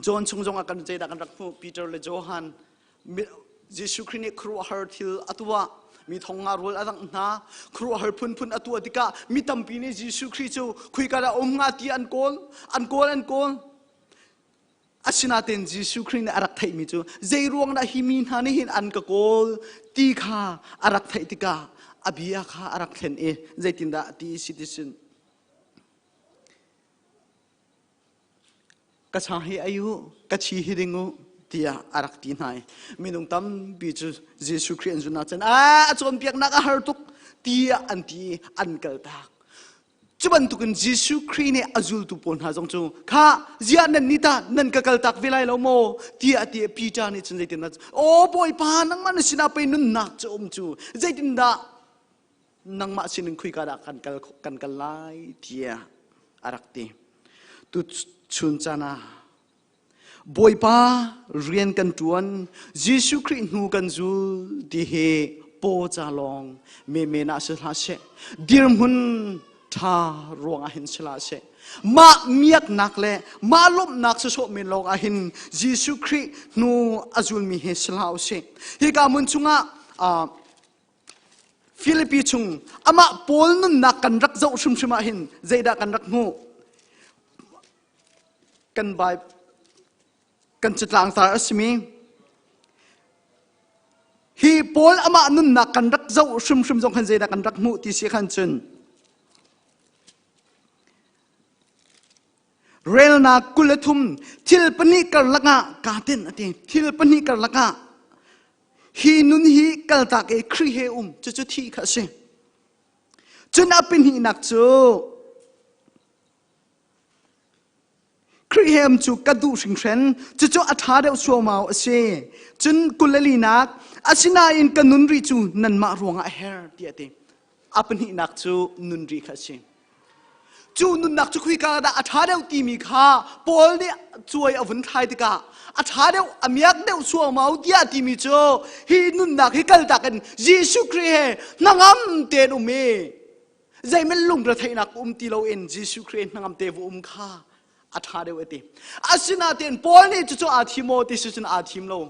John chung zong ah kan zeidah kan rak hmuh Peter le Johan Jesuh Khrih nih khuaruahhar thil a tuah. Mi thong nga rual a dangh hna. Khuaruahhar phunphun a tuah tikah mi tampi nih Jesuh Khrih cu khuika dah um hnga ti an kawl, an kawl, an kawl. Asinain Jesuh Khrih nih a rak theihmi cu zei ruang dah hi mi hna nih hin an ka kawl ti kha a rak theih tikah a bia kha a rak thlen i zeitindah ti si ti sin Ka chang hi ei u, ka chi hi ding u, tiah a rak ti hna i minung tampi cu Jesuh Khrih an zun ahcun a cawnpiaknak a har tuk tiah an ti i an kaltak. Cu bantukin Jesuh Khrih nih a zultu pawl hna zong cu kha ziah nan nih tah nan ka kaltak ve lai lo maw tiah a ti i Peter nih cun zeitindah aw Bawipa nangmah na sinah pei nunnak cu um cu zeitindah nangmah sinin khuika dah kan kal kan kal lai tiah a rak ti. Tu chun caan ah Bawipa rian kan ṭuan, Jesuh Khrih hnu kan zul ti hi paw ca lawng menmen ah si hlah seh. Dirhmun ṭha ruangah hin si hlah seh. Mah miaknak le mah lawmhnak sawsawh men lawng ah hin Jesuh Khrih hnu a zulmi hi si hlah usih. Hika hmun chungah Filipi chung amah Paul nunnak kan rak zoh hrimhrim ah hin zeidah kan rak hmuh? Kan Bible kan catlangtar a simi hi Paul amah nunnak kan rak zoh hrimhrim zong khan zeidah kan rak hmuh ti si khan cun relnak 23 thil pahnih karlak ah kaa tinh a ti thil pahnih karlak ah Hi nun hi kaltak i Khrih he um cucu thih kha a si. Cun a pahnihnak cu Khrih he um cu ka duh hringhren cucu a ṭha deuh suaumau a si. Cun 24nak asinain ka nun rih cu nanmah ruangah a her tiah a ti. A pahnihnak cu nun rih kha a si. Cu nunnak cu khuika dah a ṭha deuh timi kha Paul nih cuai a vun thlai tikah a ṭha deuh a miak deuh suaumau tiah timi cu hi nunnak hi kaltak in Jesuh Khrih he hnangam tein um i zeihmanh lungretheihnak um ti loin Jesuh Khrih he hnangam te va um kha a ṭha deuh a ti. Asinain Paul nih cucu aa thim maw ti si cun aa thim lo.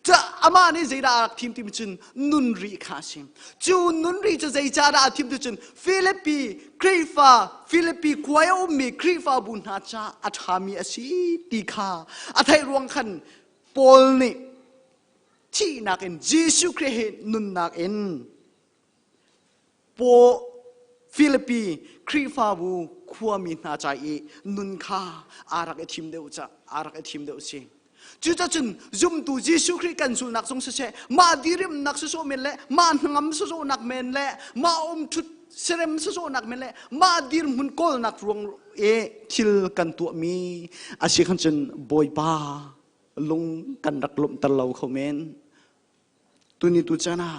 Cu amah nih zeidah a rak thim timi cun nun rih kha a si. Cu nun rih cu zeicahdah aa thim ti cun Filipi Khrihfa Filipi khua i a ummi Khrihfabu hna caah a ṭhami a si ti kha a theih ruang khan Paul nih thihnak in Jesuh Khrih he nunnak in Paul Filipi Khrihfabu khuami hna ca i nun kha aa rak i thim deuh ca aa rak i thim deuh si. Cucacun zumtu Jesuh Khrih kan zulnak zong siseh, mah dirimnak sisawh men le mah hnangam sisawhnak men le mah umṭhut serem sisawhnak men le mah dirhmun kawlnak ruang i thil kan tuahmi a si khan cun Bawipa lung kan rak lawmhter lo kho men. Tuni tu caan ah.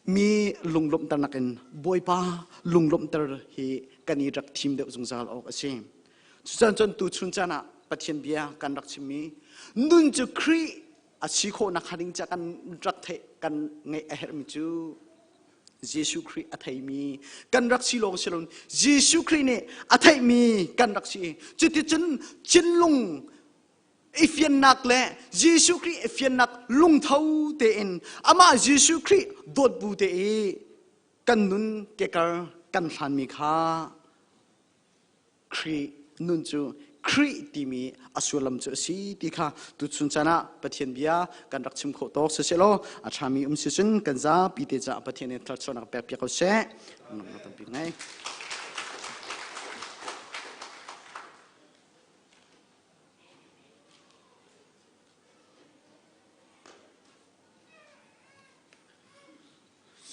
Mi lunglawmhter nakin Bawipa lunglawmhter hi kan i rak thim deuh zungzal awk a si. Cucan cun tuchun caan ah Pathian bia kan rak chimmi nun cu Khrih a si khawhnak hnga ding ca kan rak theih kan ngeih a herhmi cu Jesuh Khrih a theimi kan rak si lawng si loin Jesuh Khrih nih a theihmi kan rak si. Cuticun thinlung i fiannak le Jesuh Khrih i fiannak lungtho tein amah Jesuh Khrih dawt bu te i kan nun kekar kan hlanmi kha Khrih nun cu Khrih timi a sullam cu a si ti kha tuchun caan ah Pathian bia kan rak chim khawh tawk siselaw a ṭhami um si cun kan zapi te caah Pathian nih thluachuahnak pek piak ko seh. Tampi ngei.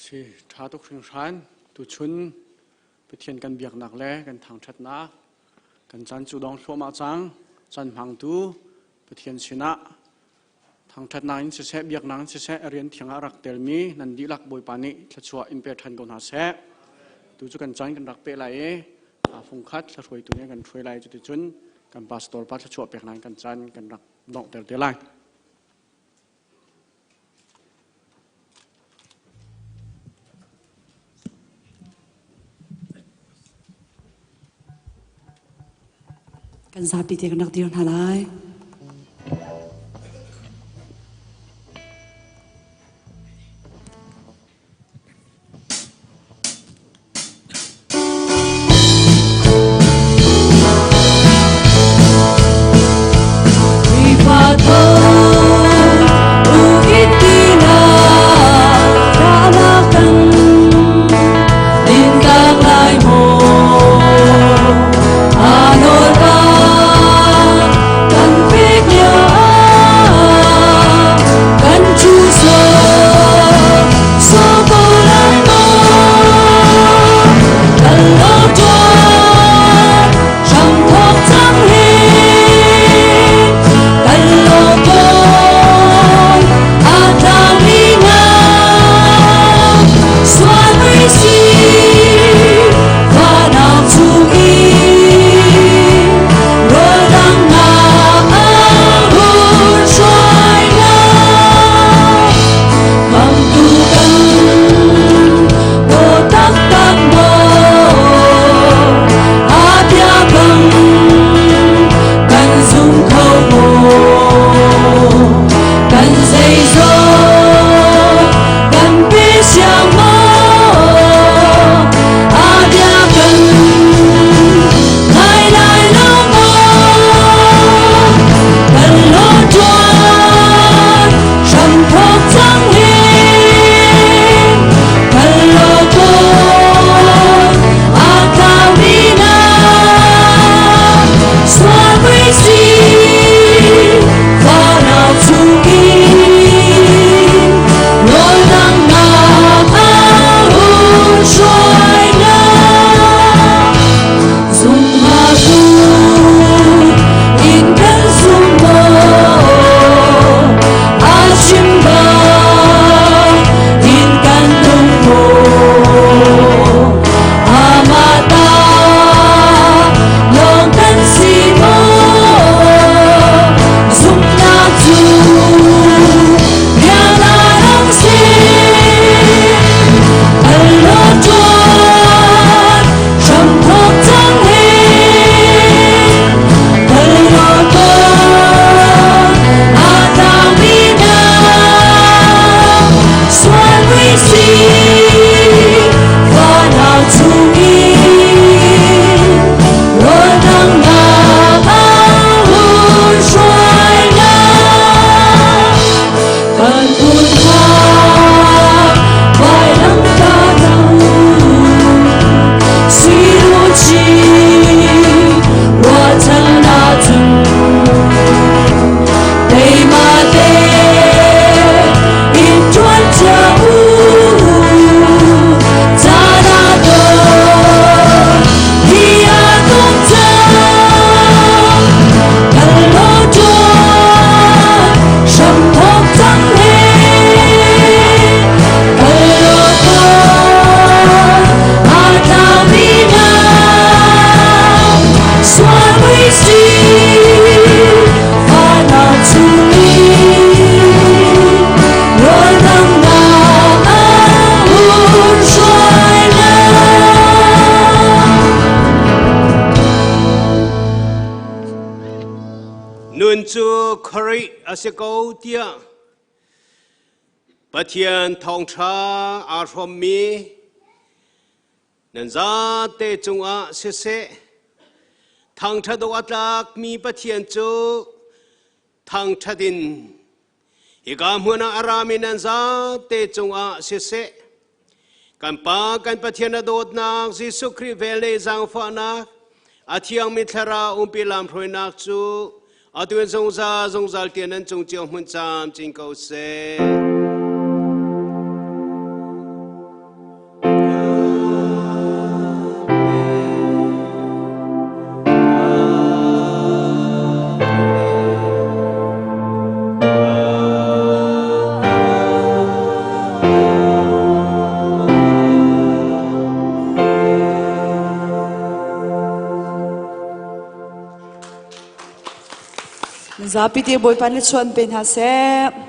Si ṭha tuk hringhran tuchun Pathian kan biaknak le kan thangṭhatnak kan caan cu dong thluahmah cang caan hmangtu Pathian sinah thangṭhatnak in siseh biaknak in siseh rian thiang ah rak telmi nan dihlak Bawipa nih thluachuah in pe ṭhan ko hna seh. Tu cu kan caan kan rak peh lai i fungkhat thlahruaitu nih kan hruai lai cuticun kan pastor pa thluachuah peknak in kan caan kan rak donghter te lai. Kan zapi te kan rak dir hna lai. a si ko tiah Pathian thawngṭha aa hrawmmi nan zate cungah siseh thangṭhat awk a tlakmi Pathian cu thangṭhat in hika hmun ah a rami nan zate cungah siseh kan Pa kan Pathian a dawtnak Jesuh Khrih vel le zaangfahnak a thiangmi thlarau umpi lamhruainak cu atu in zungzal zungzal tiang nan cung cio hmun camcin ko seh. Zapi te Bawipa nih chuan pe hna seh.